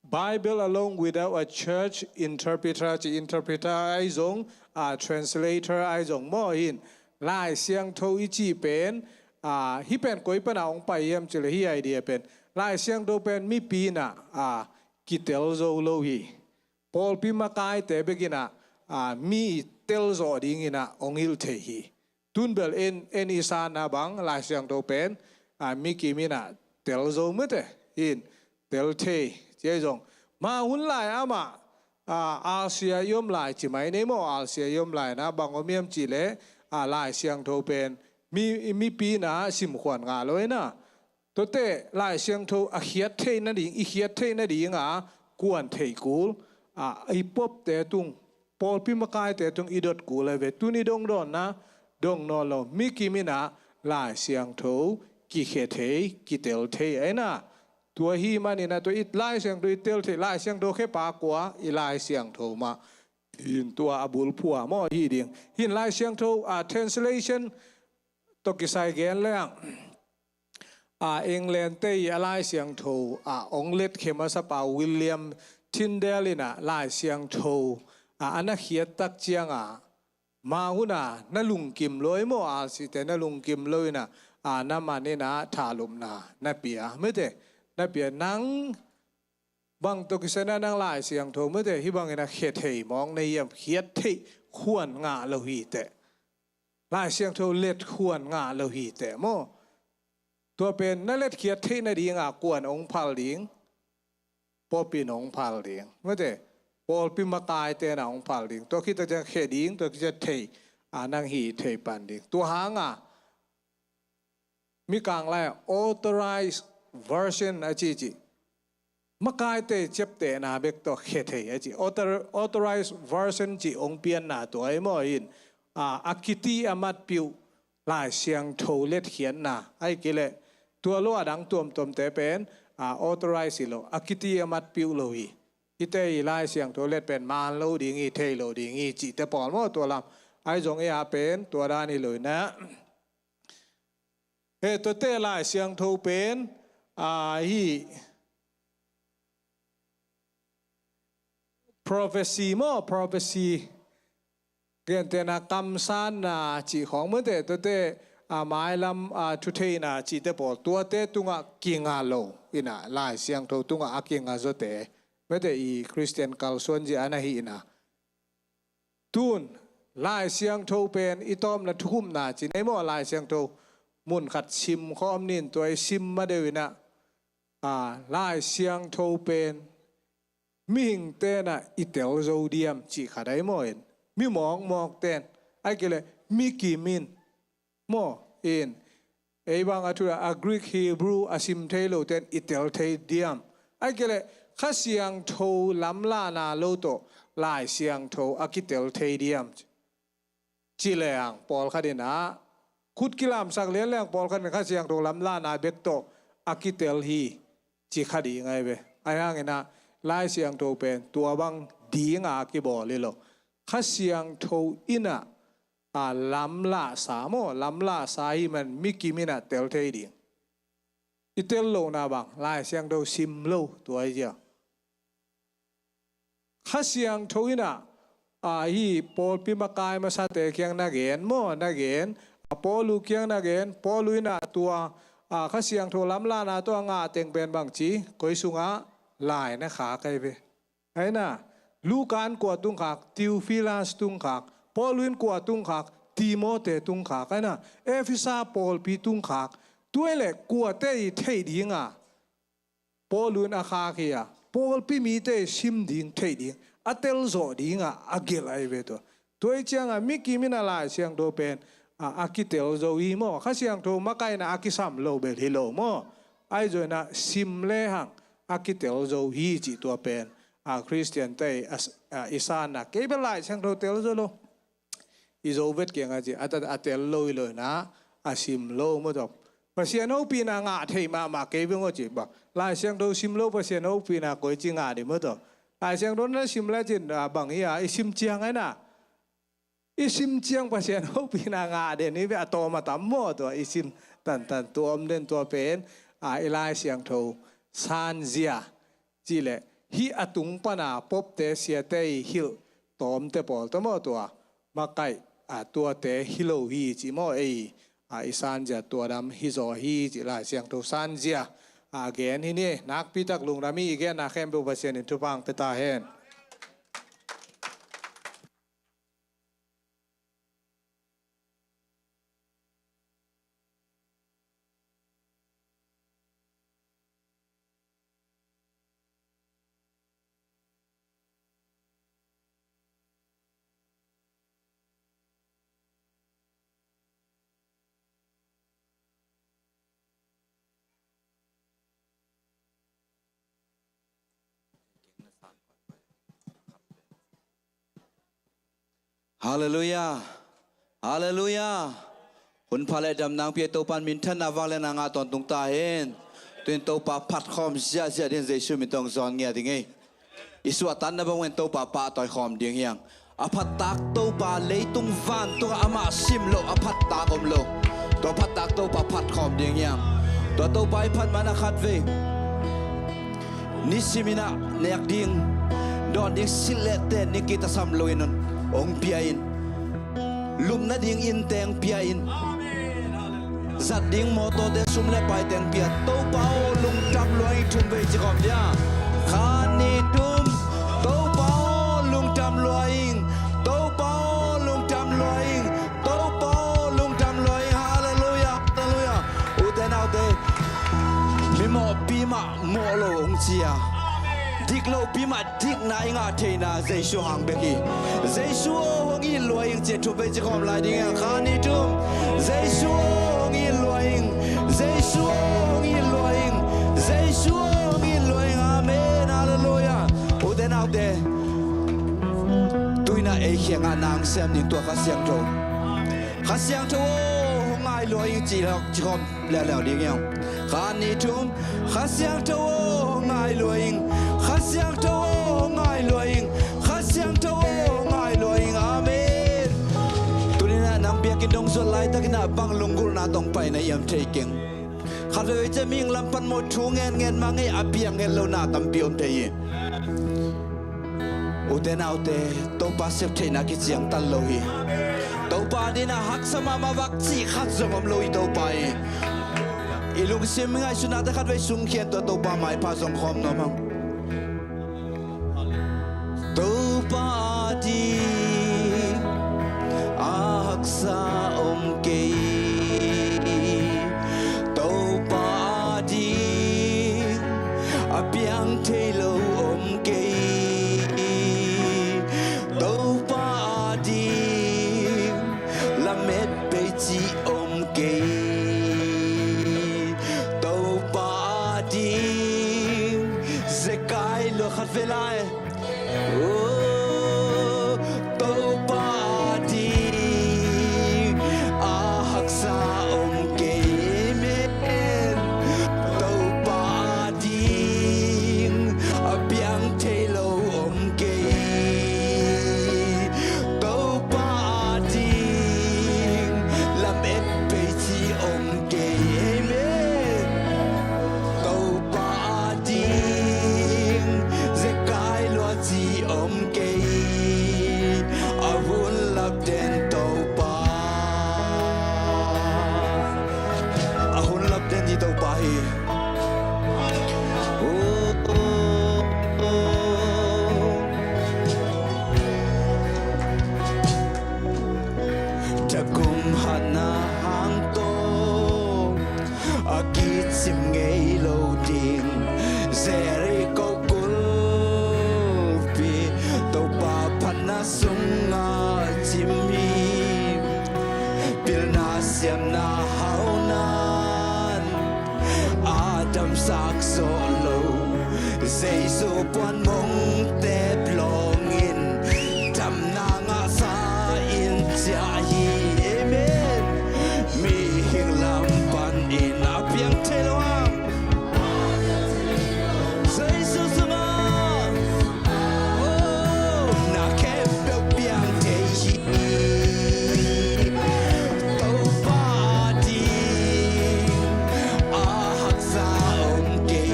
Bible alone without a church interpreter, ci interpreter ahi zong, ah, translator ahi zong maw hi in. Lai Siangtho i cih pen, ah, hih pen koi pan a hong pai hiam cih leh hih idea pen, Lai Siangtho pen mipi in ah, ah, kitel zo lo hi. Pawlpi makaite bek in ah, ah, mi i tel zawh ding in ah hong hilh thei hi. Tun bel en, en i sanna bang, Lai Siangtho pen, ah, mi kim in ah tel zo mate hi in, tel thei, ci ahi zong. Mah hun lai amah, ah, alsia i om lai ci mai nei maw, alsia i om lai in ah bang om hiam cih leh, ah, Lai Siangtho pen, mi, mipi in ah simkhuan ngah lo in ah. Tuate Lai Siangtho a khiat theih nading, i khiat theih nading a kuan theih kul, ah, i popte tung, pawlpi makaite tung i dot kul ahi ve. Tun i dong dawnna, dong nawn lo. Mi kim in ah Lai Siangtho kikhia thei, kitel thei ahi na. Tua hi manin ah tua i Lai Siangtho i tel thei, Lai Siangtho khepa kua, i Lai Siangtho mah. Hi in tua a bulphuh a maw hi ding. Hi in Lai Siangtho, ah, translation tawh kisai gen leng, ah, England-te i a Lai Siangtho, ah, hong letkhia masapa William Tyndale in ah Lai Siangtho, ah, a na khiat tak ciang a, mah hun a na lungkim lo ei maw, alsite na lungkim lo in ah, ah, na man in ah thalupna na pia, mate, na pia nang bang tawh kisai in ah nang Lai Siangtho mate, hih bang in ah khia thei mawk na hiam, khiat theih khuan ngah lo hi teh. Lai Siangtho let khuan ngah lo hi teh maw. Tua pen na letkhiat theih nading a kuan hong phal ding, pawlpi in hong phal ding. Mate, pawlpi makaite in ah hong phal ding. Tua khit tak ciang khia ding, tua khit ciang thei, ah, nang hih thei pan ding. Tua hang a, Mikang lai authorized version a ci ci. Makaite ciaptehna bek tawh khia thei a ci. Author-, authorized version ci hong pianna tua ei maw in, ah, a kiti a matpih uh Lai Siangtho letkhiatna. Ahih kei leh tua lo a dang tuamtuamte pen, ah, authorized hi lo, a kiti a matpih uh lo hi. Hihte i Lai Siangtho let pen man lo ding hi, thei lo ding hi cihte pawl maw tua lam. Ahi zong ei a pen tua dan hi lo in ah. He, tuate Lai Siangtho pen, ah, hi prophecy maw, prophecy. Gentehna kamsanna cih khawng mate, tuate, ah, mailam, ah, thutheihna cihte pawl, tuate tungah kinga lo in ah, Lai Siangtho tungah a kinga zawte, mate i Khristian kalsuan zia a na hi in ah. Tun, Lai Siangtho pen i tawpna thukhupna ci nei maw, Lai Siangtho mun khat sim khawm ning, tua i sim ma deuh in ah, ah, Lai Siangtho pen mihingte in ah i tel zo diam cih khat ahi maw in, mi mawkmawkte in, ahih kei leh mi kim in maw in, ei bang a thu a Greek, Hebrew a sim thei lote in i tel thei diam? Ahih kei leh Kha Siangtho lamlahna lo tawh Lai Siangtho a kitel thei diam? Ci leng pawlkhat in ah, khut kilamsak lian leng pawlkhat in Kha Siangtho lamlahna bek tawh a kitel hi ci kha ding ahi ve. Ahi hangin ah Lai Siangtho pen tua bang ding a kibawl hi lo. Kha Siangtho in ah, a lamlahsa maw, lamlahsa ahih man mi kim in ah tel thei ding. I tel lohna bang, Lai Siangtho sim lo tua hi zia. Kha Siangtho in ah, a, hi pawlpi makai masate kiang na gen maw, na gen, a, Paulu kiang na gen, Paulu in ah tua, a, Kha Siangtho lamlahna tawh a ngah teng pen bang ci, koi sungah lai na khak ahi ve. Ahi na, Luka in kua tung khak, Theophilus tung khak, Paulu in kua tung khak, Timote tung khak, ahi na, Efesa pawlpi tung khak, tua leh kuate i theih ding a, Paulu in a khak hi a, pawlpi mite sim ding theih ding, a tel zawh ding a, a gelh ahi ve tua. Tua hi ciang a, mi kim in a Lai Siangtho pen, a, a kitel zo hi maw, Kha Siangtho makaihna a kisam lo bel hi lo maw. Ahi zongin ah sim lehang a kitel zo hi cih tua pen, a, Khristian te i, a, a, i sanna, kei bel Lai Siangtho tel zo lo, i Zo vet kiang a ci, a, a tel lo hi lo in ah, a sim lo maw tawh. Pasian hopihna ngah thei mahmah kei beng aw ci, bang Lai Siangtho sim lo Pasian hopihna koici ngah ding maw tawh. Lai Siangtho na sim le cin, a, bang hi a, i sim ciang a na, i sim ciang Pasian hopihna ngah den hi ve, a tawm a tam maw tua, i sim tantan tua om den tua pen, a, i Lai Siangtho sanzia cih leh hih a tung pana popte siate i hilh tawmte pawl tawh maw tua, makaih, a, tuate hi lo hi cih maw, ei, a, i sanzia tua dam hi zaw hi cih Lai Siangtho sanzia, a, gen hi ni. Nakpi tak lungdam hi, i genna khempeuh Pasian in thupha hong pia ta hen. Halleluiah. Halleluiah. Hun pha le damna hong pia Topa'n minthanna vangliatna ngah tawntung ta hen. Tu-in Topa phat khawm ziahziah ding, Jesu min tawh hong zawn ngiat ding ei. I suahtakna bangin Topa pahtawi khawm ding hi hang. A phattak Topa leitung vantungah amah sim loh a phattak om lo. Tua phattak Topa phat khawm ding hi hang. Tua Topa i phat mana khatvei nisimin ah nek ding, dawn ding silh le ten ding kitasam loin hong pia in. Lum nading innte hong pia in. Zat ding mawtawte, sum le paite hong pia. Topa aw, lungdam lua ing, thum vei ci khawm dia. Khat, nih, thum. Topa aw, lungdam lua ing. Topa aw, lungdam lua ing. Topa aw, lungdam lua ing. Halleluiah, halleluiah. Ute naute, mimawhpi mah mawh lo hong ci a, dik lopi mah dikna i ngah theihna Jesu hang bek hi. Jesu aw, hong it lua ing ci-a thum vei ci khawm lai ding hi hang. Khat, nih, thum. Jesu aw, hong it lua ing. Jesu aw, hong it lua ing. Jesu aw, hong it lua ing. Amen. Halleluiah. Ute naute, tu-in ah ei kiangah na hong sem ding tua Kha Siangtho, Kha Siangtho aw, hong ngai lua ing ci, ci khawm leuleu ding hi hang. Khat, nih, thum. Kha Siangtho aw, hong ngai lua ing. Kha Siangtho aw, hong ngai lua ing. Kha Siangtho aw, hong ngai lua ing. Amen. Tuni-in ah nang biakinn dong zuat laitakin ah bang lunggulhna tawh hong pai na hiam thei keng. Khat veivei ciang mihing lam pan maw, thu ngenngen mah ngei a, piang het lo na tampi om thei hi. Ute naute, Topa sep theihna kiciangtan lo hi. Topa adingin ah haksa mahmah vak cih khat zong om lo hi Topa hi. I lungsim ngaihsutnate khatvei sungkhia in tua Topa maipha zong khawm nuam hang. Topa ading a haksa om kei. Topa ading a piang thei lo om kei. Topa ading lamet bei cih om kei. Topa ading zekai lua khat ve lai. Oh, Topa ading a haksa om kei. Amen. Topa ading a piang thei lo om kei. Topa ading lamet bei cih om kei. Amen. Topa ading zekai lua cih om kei. Jesu puan mong tep lawngin damna ngahsa in ciah hi. Amen. Mihing lam panin a piang thei lo hang Jesu sungah, oh, na khempeuh piang thei hi. Topa ding a haksa om kei.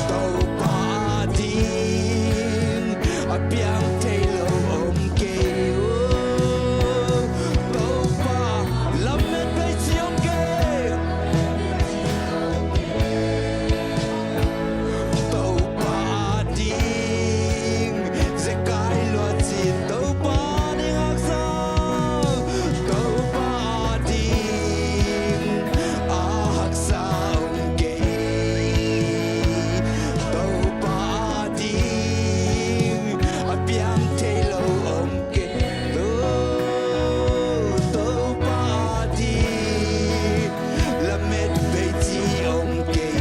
Topa ding a piang thei lo om kei. Oh, Topa lamet bei ci om kei. Topa ding zekai lua ci. Topa ding haksa. Topa ding a haksa om kei. Topa ding a piang thei lo om kei. To, Topa ding lamet bei ci om kei.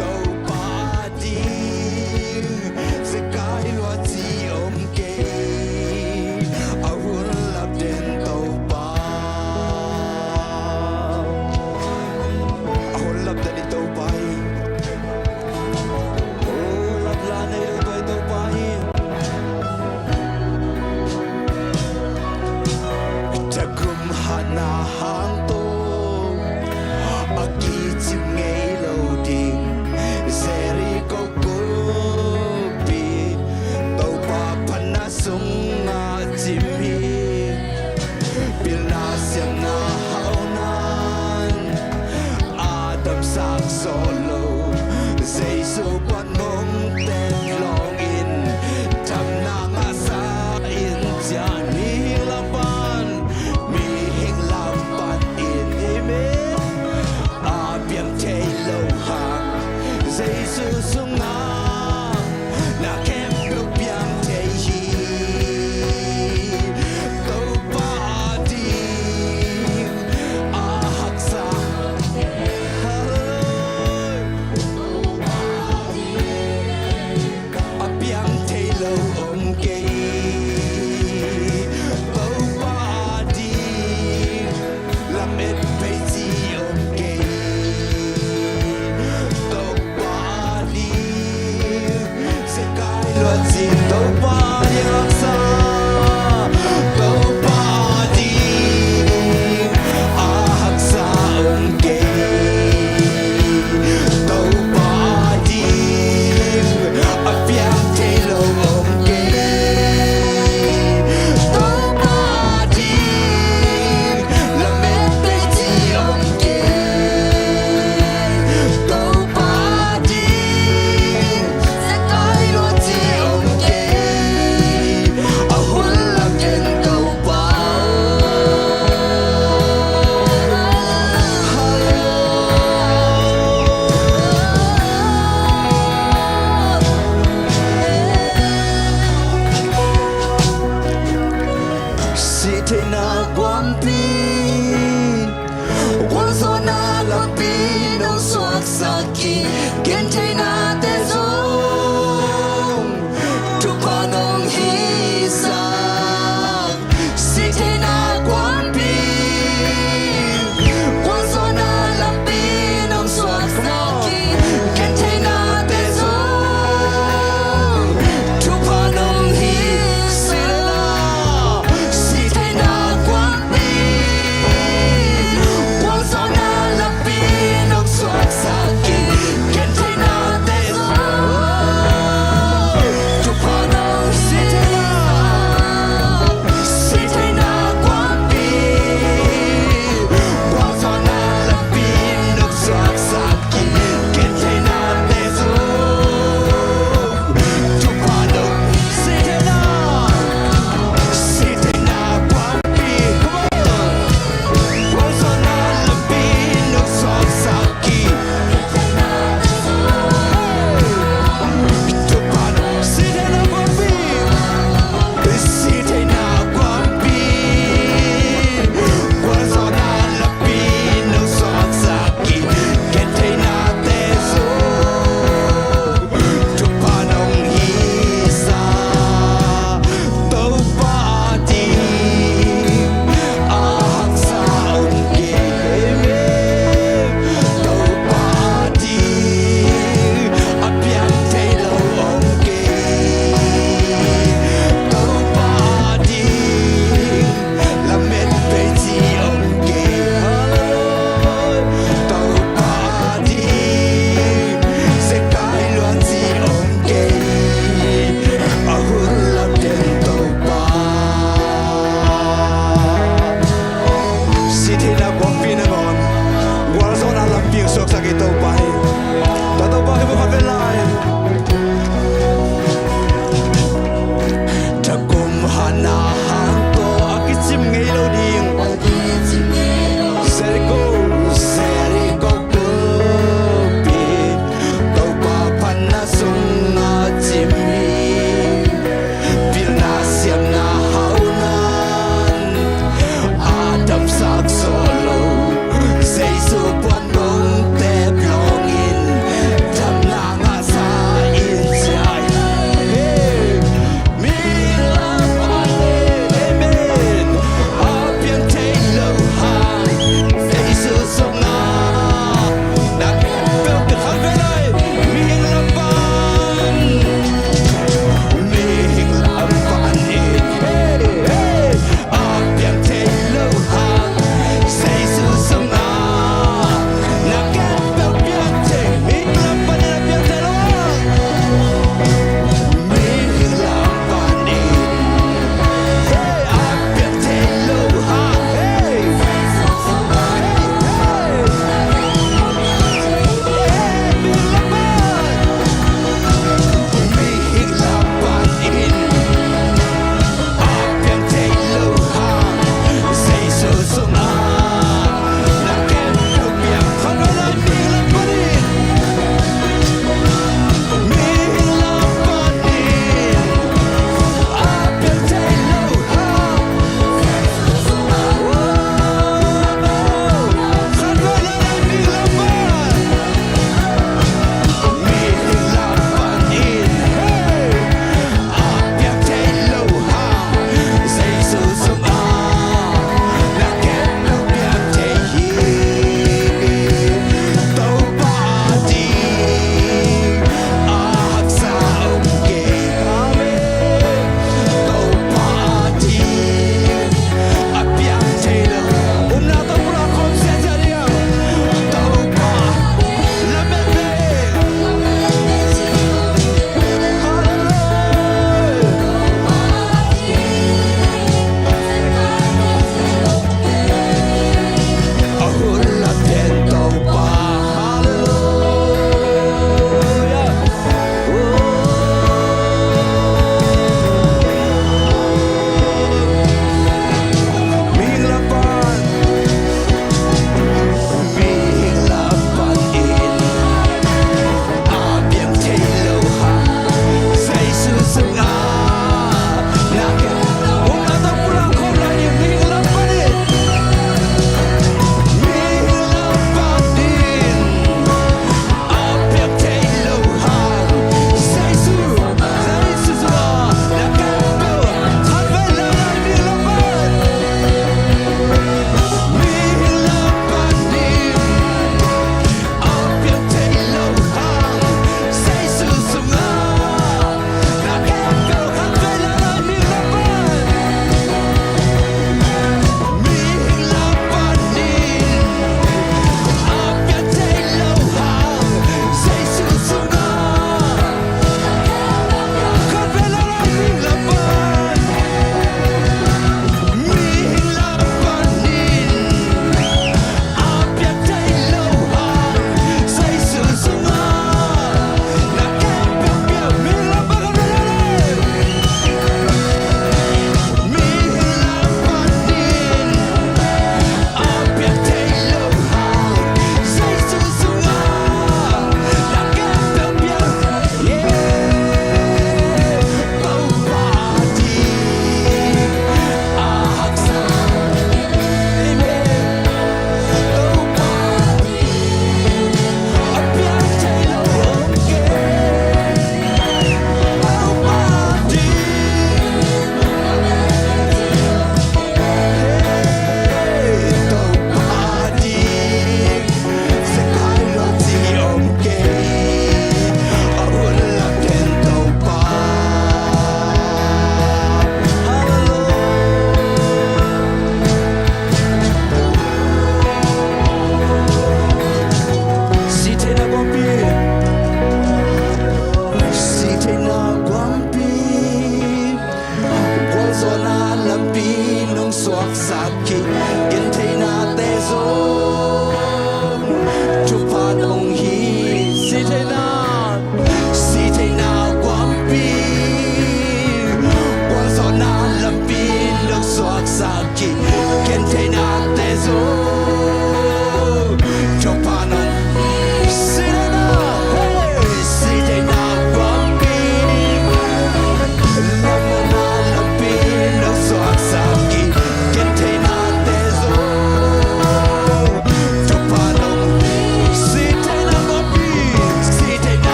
Topa ding zekai lua ci om kei. A hun lap den Topa. A hun lap den i Topa hi. Oh, lap la nei lo tua i Topa hi. Tagum hatna hang tawh a kicim ngei lo ding Jericho kumpi Topa phatna sungah cim hi. Pilna siamna hauhna'n a damsak sawh lo. Jesu puan mong tep lawngin damna ngahsa in ciah. Mihing lam pan, mihing lam panin, amen, a piang thei lo hang Jesu sungah na khempeuh piang thei hi. Topa ding a haksa, hallelujah, a piang thei lo om kei. Topa ding lamet bei ci om kei. Topa ding zekai lua ci. Topa ding haksa. Topa ding a haksa om kei. Topa ding a piang thei lo om kei. Topa ding lamet bei ci om kei. Topa ding zekai lua ci om kei. A hun lap den Topa. Sihtheihna kuampi, gualzawhna lampi nong suaksak hi. Gentheihnate zong thupha nong hisak. Sihtheihna kuampi, gualzawhna lampi nong suaksak hi. Gentheihnate zong thupha nong hisak. Sihtheihna kuampi, gualzawhna lampi nong suaksak hi. Gentheihna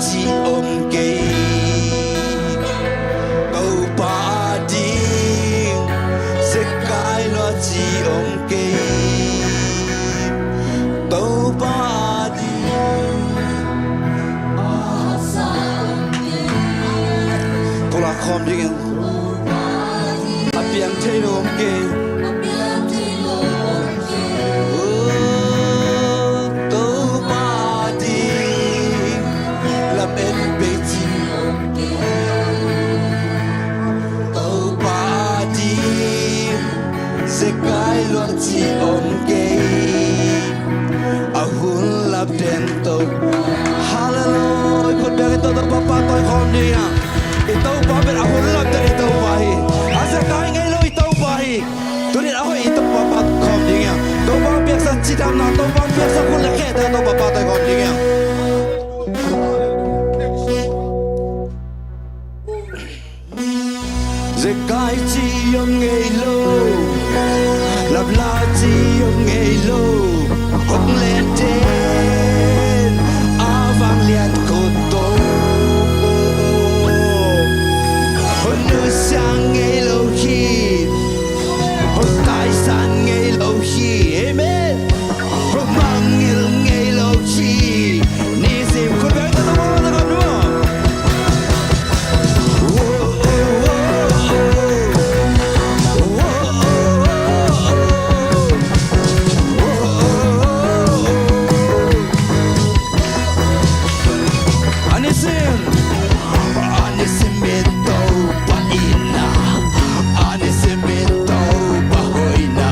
Ci om kei, Topa ading zekai lua ci om kei, Topa ading. Pulak khawm ding in. A piang thei lo om kei. Oh, Topa ding lam en pei ci. Topa ding zekai lua ci om kei. A hun lam den to. Hallelujah. Khut beng i to, Topa pahtawi khawm ding a. I Topa pen a hun lam den i Topa hi. A zekai ngei lo i Topa hi. Tunin a hoih i Topa pahtawi khawm ding a. Topa piaksa cidamna, Topa piaksa hun le khete Topa pahtawi khawm ding a. Zekai ci om ngei lo, lapla ci om ngei lo, hong leten a vanglian khut to. Hong nusia ngei lo hi, hong taisan ngei lo hi. Amen. Hong mangngilh ngei lo hi. Nisim khut beng tawh tawh tawh tawh. A nisim. A nisim in Topa in a. A nisim in Topa hoihna.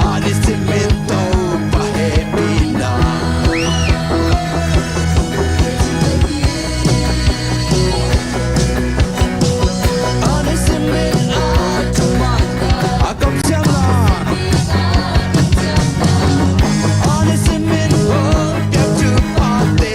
A nisim in Topa hehpihna. A nisim in a thuman a kamsiamna. A nisim in hong piak thupha te.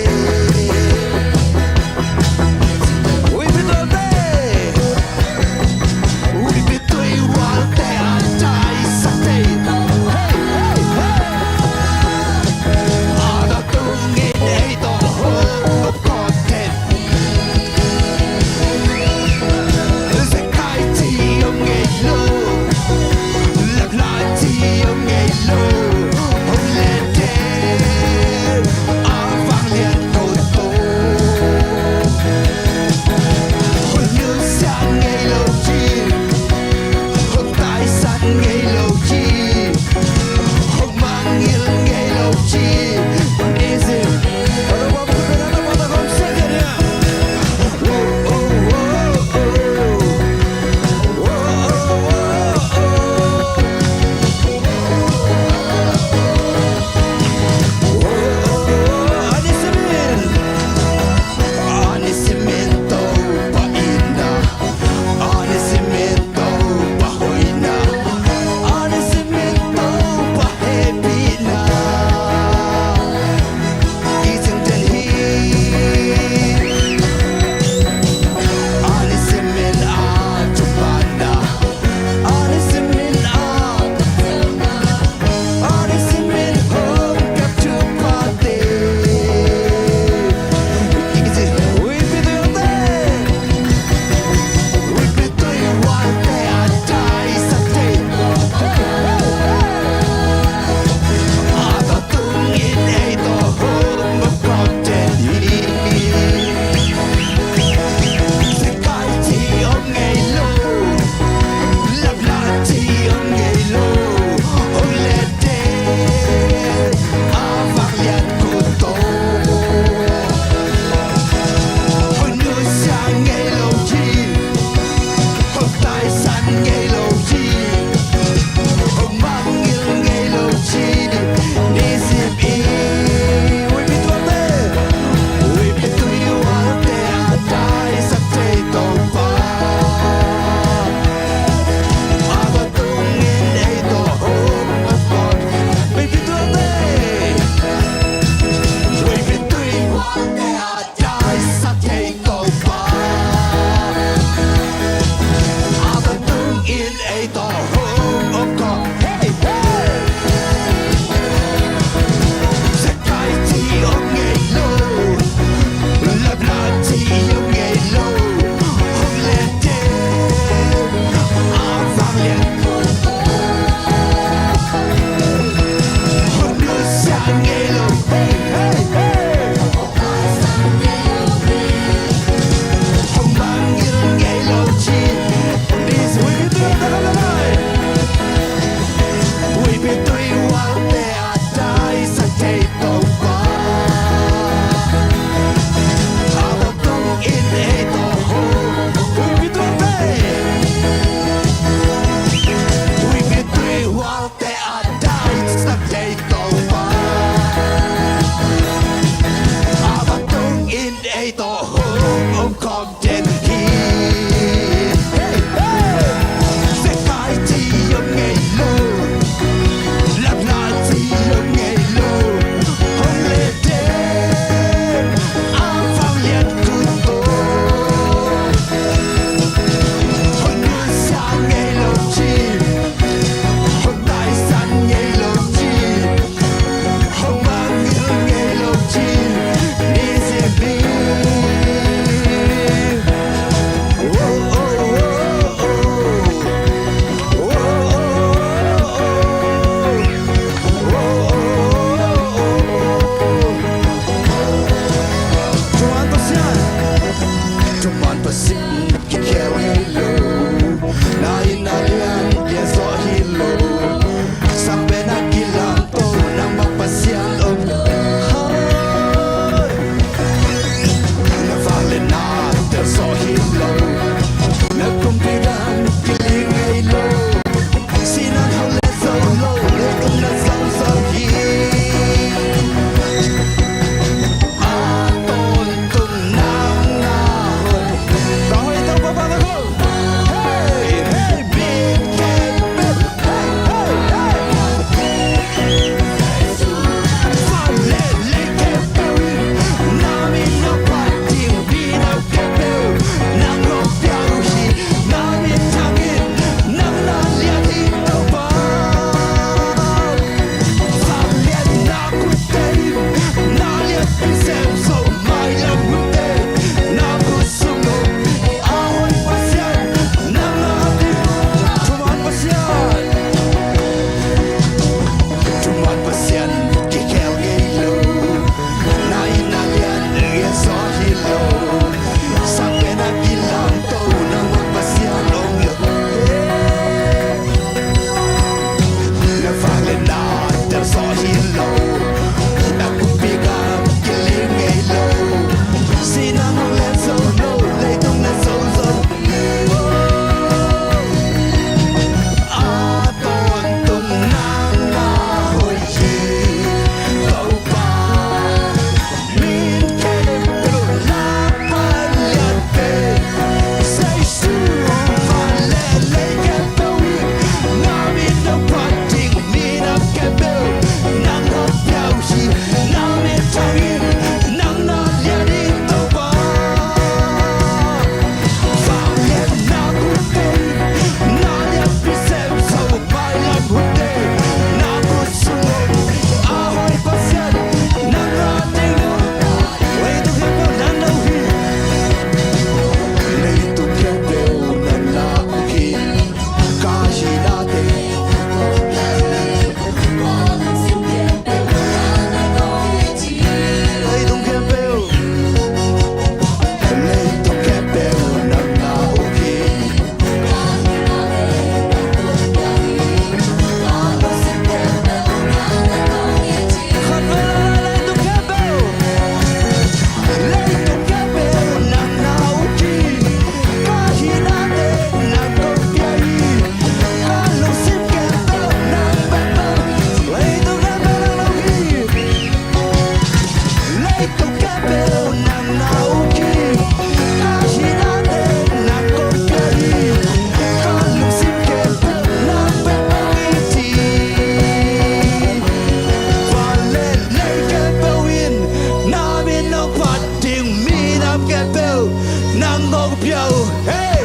Pia uh, hey!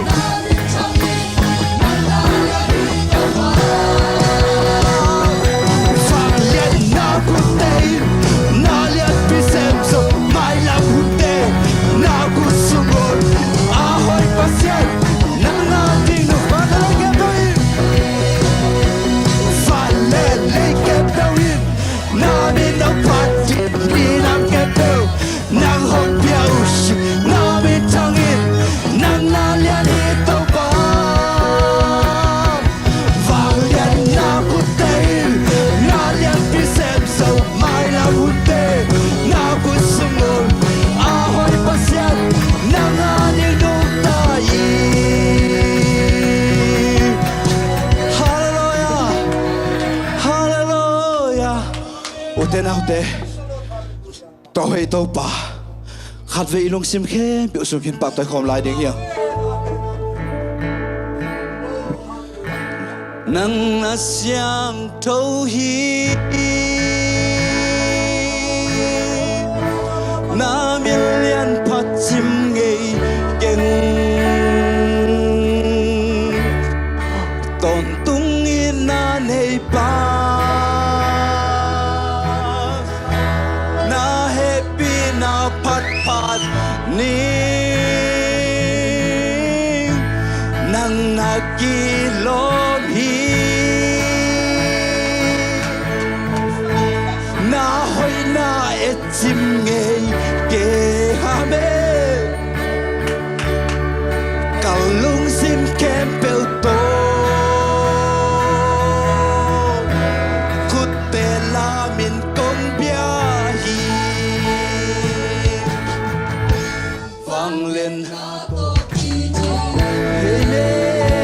Vangliatna khutte in na lianpi sem zo, mailam hunte na khut sung un. A hoih Pasian nang na ding uh, vangliatna khutte in van le lei khempeuh in na min a phat ding, minam khempeuh nang hong pia uh hi. Na min thang in nang na lian hi Topa. Vangliatna khutte in na lianpi sem zo, mailam hunte na khut sung un. A hoih Pasian nang a ding nungta hi. Halleluiah. Halleluiah. Ute naute, tua hei Topa, khatvei i lungsim khempeuh sung khin pahtawi khawm lai ding hi. Nang na siangtho hi. Na min lian phat cim ngei keng. Tawntung in na nei pa, na hehpihna phatphat ning nang na kilawm hi. Na hoihna et cim ngei kei ham e. Ka lungsim khempeuh tawh khutte lam in kong pia hi. Vangliatna tawh kituak. Amen.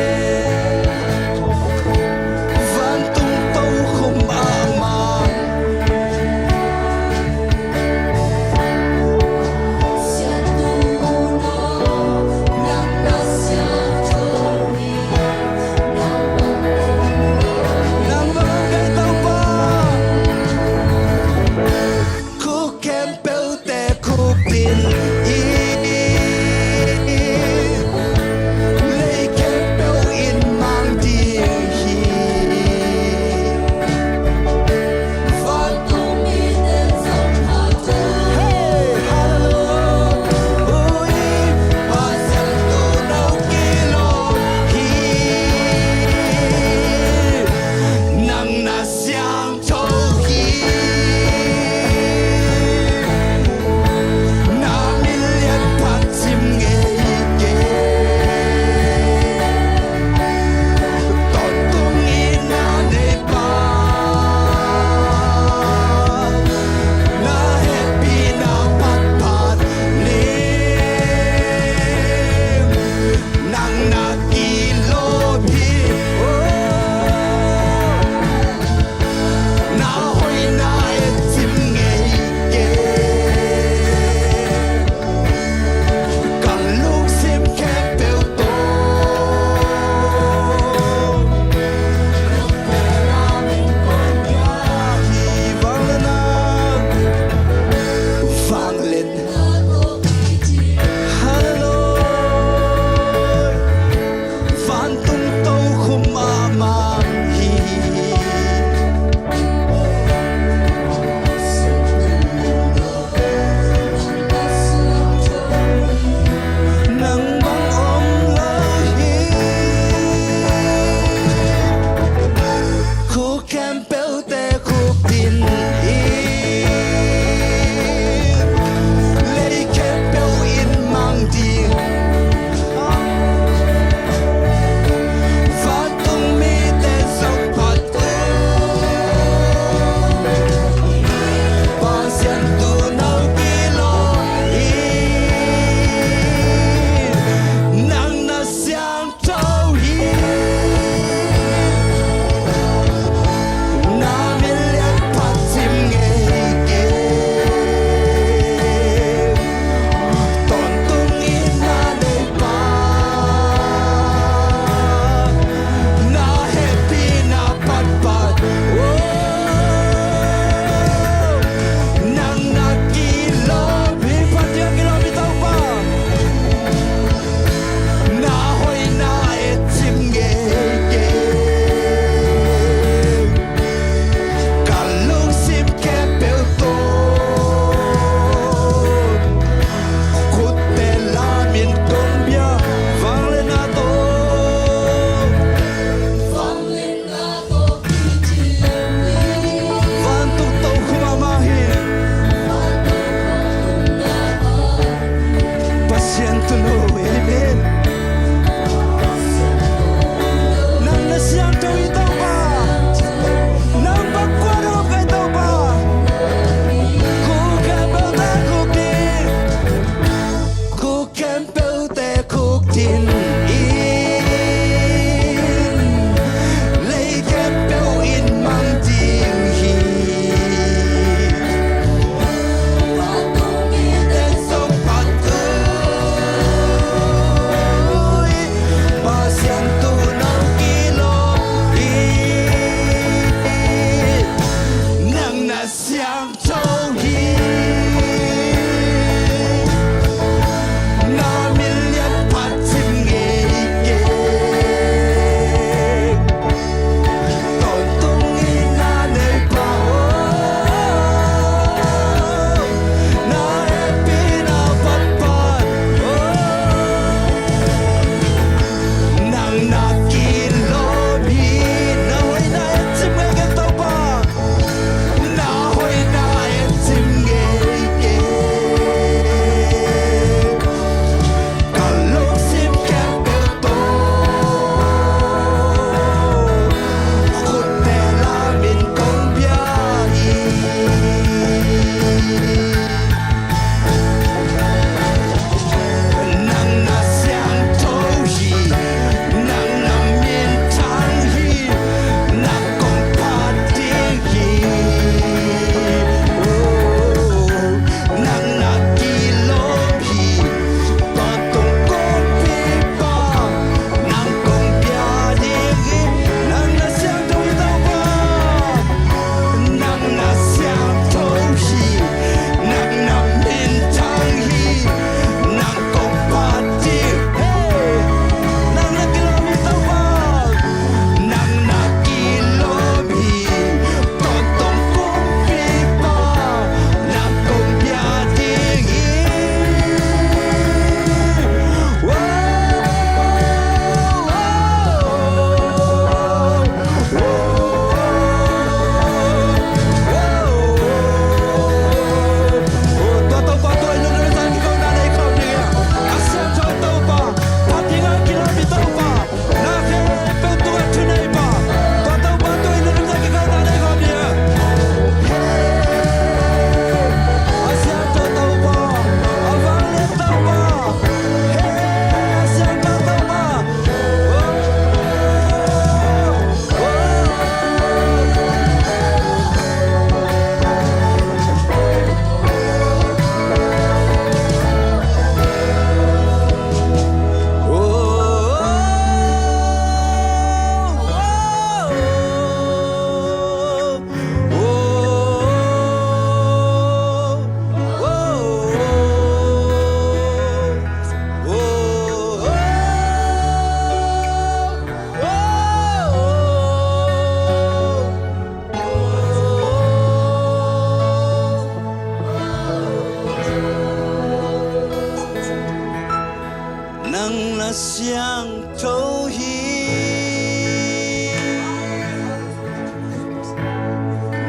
Siangtho hi.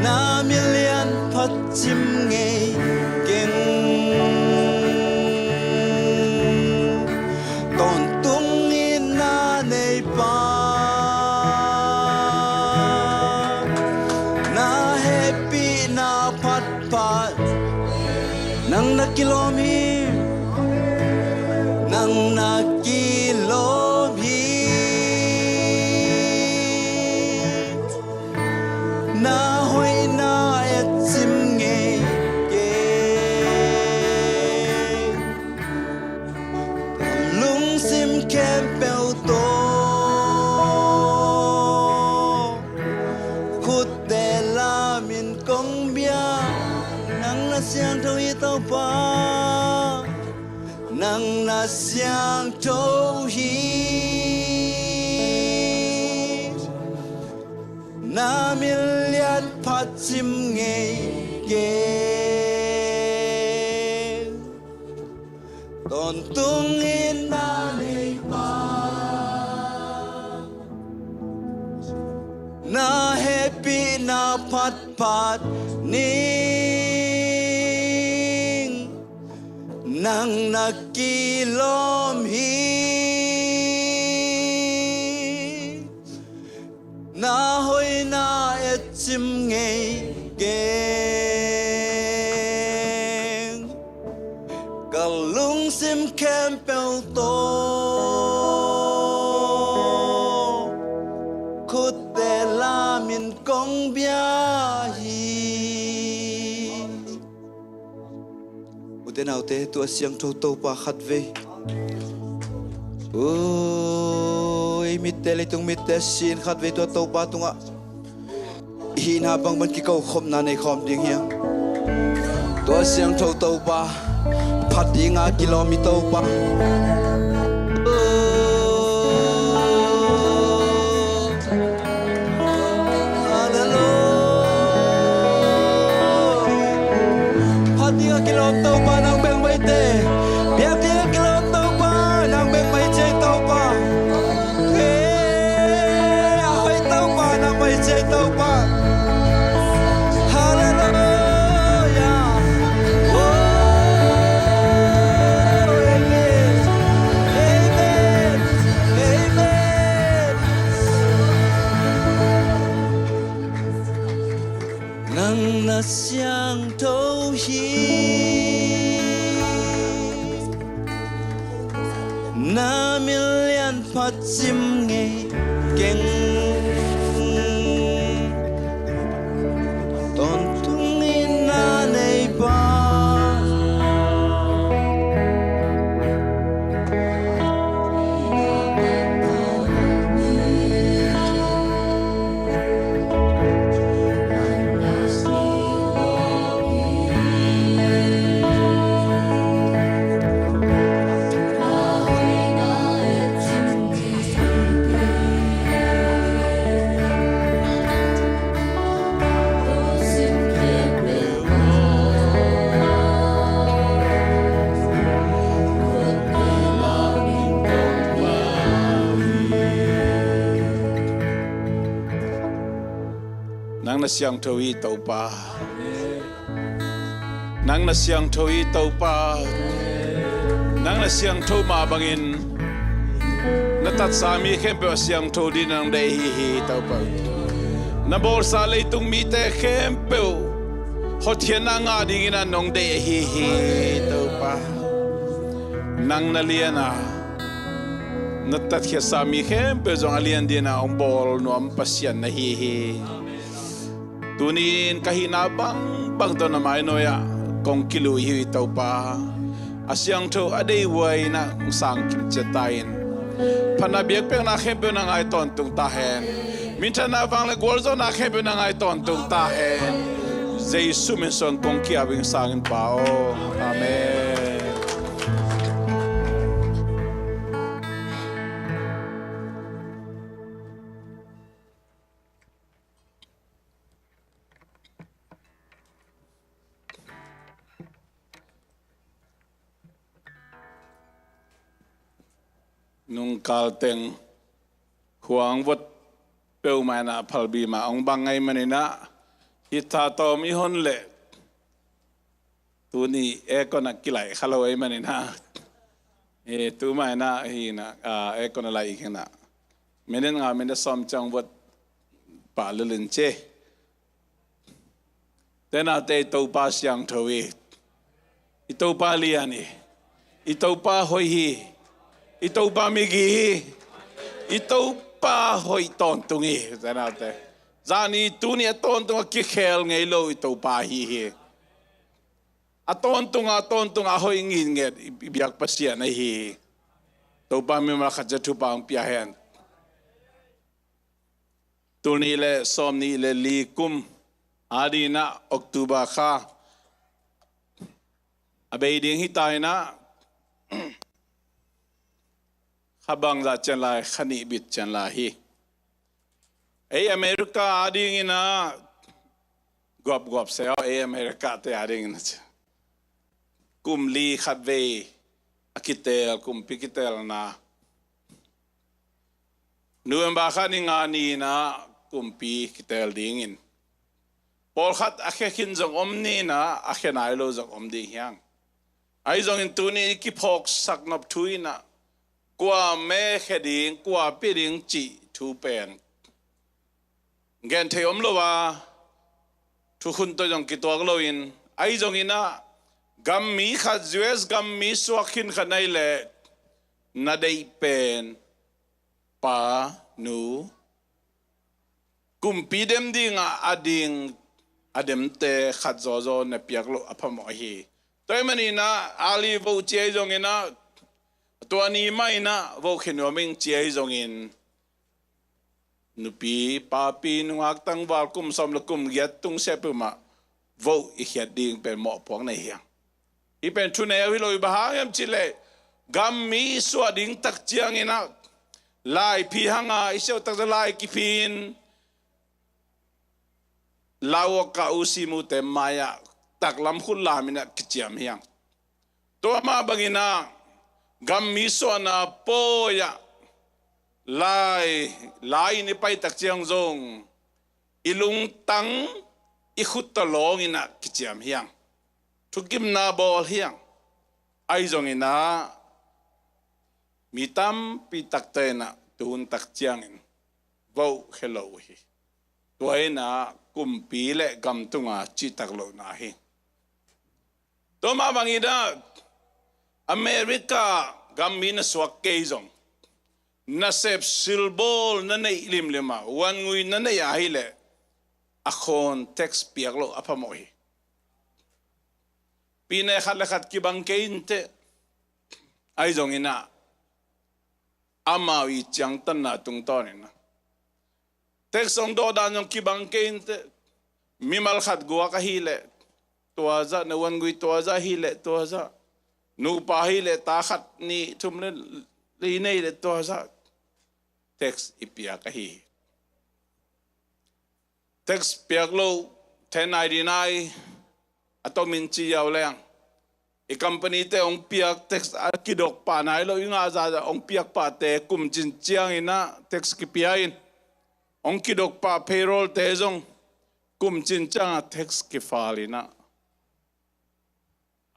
Na min lian phat cim ngei keng. Tawntung in na nei pa, na hehpihna phat phat, nang na kilawm hi, nang na kilawm hi. Na hoihna et cim ngei keng. Lungsim khempeuh tawh khutte lamin kong bia. Nang na siangtho hi Topa, nang na siangtho hi. Na min lian phat cim ngei keng. Tawntung in na nei pa, na hehpihna phat phat ning, nang na kilawm hi. Na hoihna et cim ngei keng. Ka lungsim khempeuh tawh khutte lamin kong bia hi. Ute naute, tua siangtho Topa khatvei, ui, mitte, leitung mitte sin khatvei tua Topa tungah hihna bangban kikokhopna nei khawm ding hiam? Tua siangtho Topa, phat dinga kilawm i Topa. Hallelujah. Phat dinga kilawm Topa nang bek maite. Biak dinga kilawm Topa nang bek mai ci Topa. He, a hoih Topa nang mai ci Topa. Hallelujah. Oh, amen. Amen. Amen. Nang na siangtho hi. Na min lian phat cim ngei keng. Tawntung in na nei pa. Nang na siangtho hi Topa. Nang na siangtho hi Topa. Nang na siangtho mah bangin na tatsa mi khempeuh a siangtho dingin nang deih ahi hi Topa. Na bawlsa leitung mite khempeuh hotkhiatna ngah dingin a nong deih ahi hi Topa. Nang na lian a, na tatkhiatsa mi khempeuh zong a lian dingin a hong bawl nuam Pasian na hi hi. Tuni-in ka hihna bangbang tawh na mainawia kong kilui hi Topa. A siangtho a deihhuai in a sang kimciat ta in. Phatna biakpiakna khempeuh na ngai tawntung ta hen. Minthanna vang le gualzawhna khempeuh na ngai tawntung ta hen. Jesu min suang kong ki-ap ing, sangin Pa aw. Amen. Nungkal teng khuang vot peuhmah inah phalbi mah hong bang ahih maninah, hih tha tawm i hon leh tuni aircon ah kilaih kha lo ahih maninah, eh, tu mah inah hih inah, ah, aircon a laih kik inah minute nga minute sawm ciang vot pah lel in ci. Te naute, i Topa siangtho hi. I Topa lian hi. I Topa hoih hi. I Topa migi hi. I Topa hoih tawntung hi. Te naute, zani tuni a tawntung a kikhel ngei lo i Topa ahi hi. A tawntung a, a tawntung a hoih ngitnget i, i biak Pasian ahi hi. Topa mimal khat ciat thupha hong pia hen. Tul nih le sawm nih le li kum adingin ah October kha a bei ding hi ta inah, kha bangzah ciang lai, kha nih bit ciang lai hi. Ei America adingin ah guapguap se aw, ei America te adingin ah kum li khat vei a kitel, kumpi kitelna. November kha ni nga ni inah kumpi kitel dingin, pawlkhat a khia khin zong om ni inah, a khia nai lo zong om ding hi hang. Ahi zongin tuni i kiphawksak nop thu inah kua me khia ding, kua pia ding cih thu pen gen thei om lo a, thukhun tawh zong kituak loin, ahi zongin ah gammi khat, U S gammi suak khin khat na hih leh na deih pen pa, nu, kumpi dem dingah a ding a demte khat zawzaw na piak loh a phamawh ahi. Tua ahih maninah early vote ci ahi zongin ah, tua ni mah inah vote khia nuam ing ci ahi zongin, nupi, papi, nungak tangval kum sawm le kum giat tungsiah peuhmah vote i khiat ding pen mawhpuakna hi hang. Hih pen thuneu hi lo hi. Bang hang hiam cih leh, gammi suah ding tak ciangin ah laiphi hang a, i siau tak ciang lai kiphi in, lauak a usi mute mai-ah taklam khut lam inah kiciam hi hang. Tua mah bangin ah gammi suahna pawi-ah lai, lai in i pai tak ciang zong i lungtang, i khut tawh lawng inah kiciam hi hang. Thukimna bawl hi hang. Ahi zongin ah mi tampi takte inah tuhun tak ciangin vote khia lo uh hi. Tua inah kumpi le gam tunga cihtak lohna hi. Tua mah bangin ah America gammi na suak kei zong, nasep silbawl na neih limlim a, wangui na neih ahih leh a khawn tax piak loh a phamawh hi. Pine khat le khat kibang kei inteh. Ahi zongin ah amau i ciangtanna tungtawn inah tax hong dawh dan zong kibang kei inteh. Mimal khat guak ahih leh tua zah, na wangui tua zah ahih leh tua zah, nupa ahih leh ta khat nih thum le li nei leh tua zah tax i piak ahi hi. Tax piak loh, ten ninety-nine a tomin ci ziau leng, i company te hong piak tax a kidok pah nai lo, i ngah zahzah hong piak pahte kum cin ciangin ah tax kipia in, hong kidok pah payroll te zong kum cin ciangah tax kifal inah,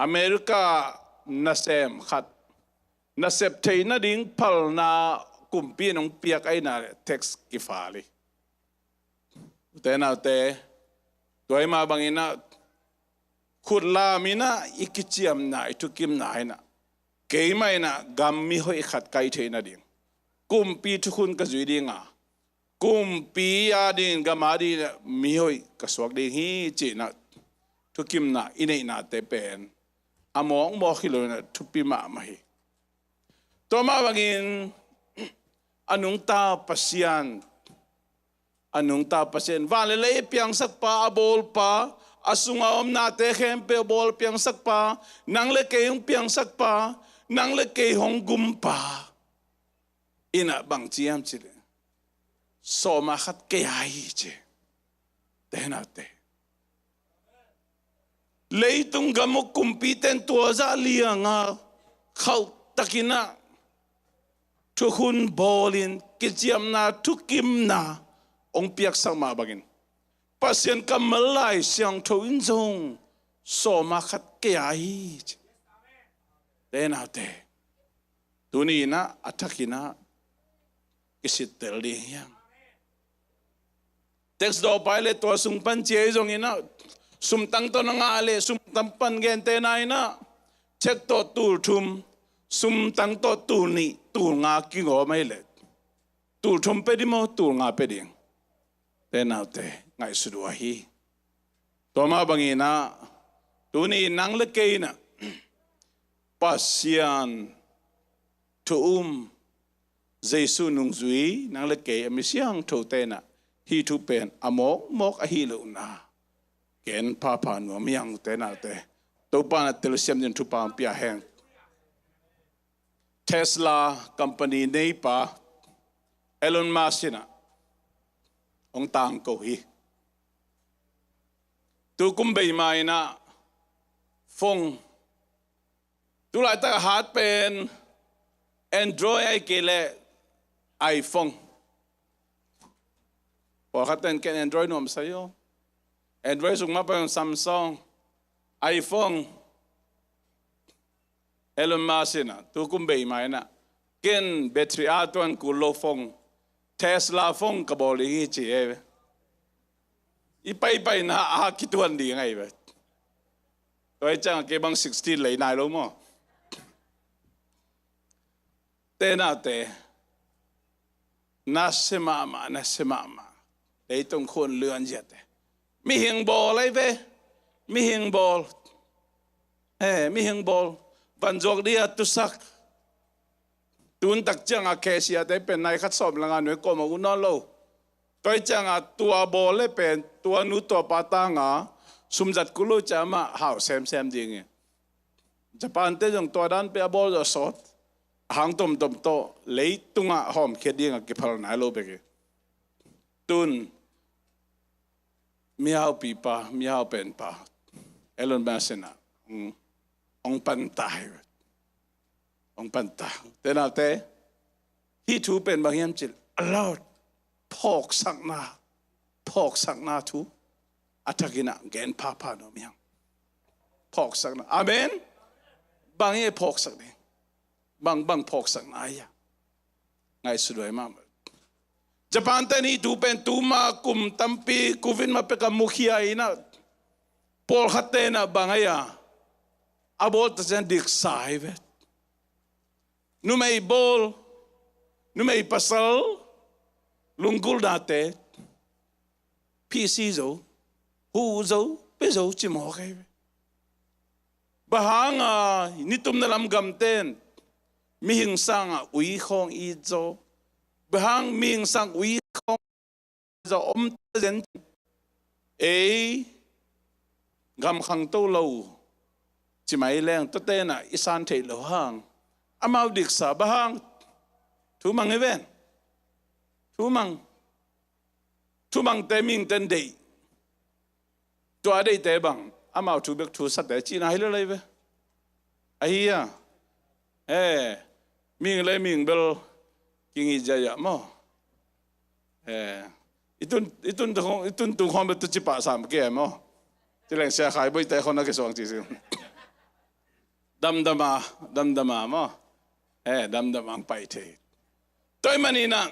America nasem khat nasep theih nading phalna kumpi in hong piak ahih nak leh tax kifal hi. Ute naute, tua ahih mah bangin ah khut lam inah i kiciamna, i thukimna inah, keimah inah gammi hoih khat ka hih theih nading, kumpi thukhun ka zui ding a, kumpi adingin, gam adingin ah mi hoih ka suak ding hi ci-in ah thukimna i neihnate pen a mawkmawk hi lo inah thupi mahmah hi. Tua mah bangin a nungta Pasian, a nungta Pasian, van le lei piangsakpa, a bawlpa, a sunga om nate khempeuh a bawl piangsakpa, nang le kei hong piangsakpa, nang le kei hong gumpa inah bang ci hiam cih leh, sawma khat kei a hi ci. Ute naute, leitung gam uh kumpite in tua zah liang a khauhtakin ah thukhun bawlin kiciamna, thukimna hong piaksak mah bangin Pasian kammal Lai Siangtho in zong sawma khat kei a hi ci. Te naute, tuni inah a thakinah kisittel ding hiang. Tax dawpa i le tua sung pan cia i zong inah, sumtang tawh na ngah le sumtang pan gentehna inah, cheque tawh tul thum, sumtang tawh tul nih, tul nga kingawm ahi le, tul thum pia ding maw, tul nga pia ding? Te naute, ngaihsut uh ahi. Tua mah bangin ah, tuni nang le kei inah Pasian thu um, Jesu nungzui nang le kei a mi siangthote inah hih thu pen a mawkmawk ahi lohna gen phapha nuam hiang, te naute. Topa in a telsiam ding thupha hong pia hen. Tesla company neipa Elon Musk inah hong tangko hi. Tu kum bei mah inah phone, tu laitak a hat pen Android ahih kei leh iPhone. Pawlkhat ten ken Android nuamsa hi aw. Android sung mah pen Samsung, iPhone. Elon Musk inah tu kum bei mah inah ken battery a tuan kul lo phone, Tesla phone ka bawl ding hi ci e. I paipaina a kituan ding ahi ve. Tua hi ciangah kei bang sixteen lei nai lo maw? Te naute, nasia mahmah, nasia mahmah. Leitung khun luan ziate. Mihing bawl ahi ve. Mihing bawl. Eh, mihing bawl. Vanzuak dia tusak. Tun tak ciangah cashier te pen nai khat sawm le nga nuai kawm a ut nawn lo. Tua hi ciangah tua bawl le pen tua nu tua pa tangah sum zat kul lo ciangah amah hau semsem ding hi. Japan te zong tua dan pen a bawl zawh sawt. A hang tomtom tawh leitungah hawmkhiat dingah kiphal nai lo bek hi. Tun mihaupipa, mihau penpa Elon Musk inah hong, hong panta hi. Hong panta. Te naute, hih thu pen bang hiam cih leh, a lot, phawksakna, phawksakna thu a thakinah gen phapha nuam hiang. Phawksakna. Amen. Bang hi phawksak ding? Bang, bang phawksakna hi a? Ngaihsut huai mahmah. Japan te nih tu pen tuma kum tampi covid mah pek a mukhia inah, pawlkhat te inah bang ahi a, a bawl ta ciang diksa hi ve. Numei bawl, numei pasal lunggulhnate, phisi zo, hu zo, pe zo ci mawk ahi ve. Bang hanga nitumna lam gamten mihing sangah ui khawng it zaw? Bang hang mihing sang ui khawng it zaw om ta zen? Ei gam khangto lo ci mai leng tuate inah i san theih loh hang, amau diksa bang hang? Thumang hi ven. Thumang. Thumangte mihingten deih. Tua deihte bang amau thu bek thusate cihna hi lel ahi ve. Ahi a. Eh, mihing le mihing bel kingih ziahziah maw? Eh, i tun, i tun, i tun tung khawng bel tuci pah sam kei maw? Ci leng Sia Khai Boite khawng na kisuang ci si. Damdama, damdama maw? Eh, damdama ang pai thei. Tua ahih manin ah,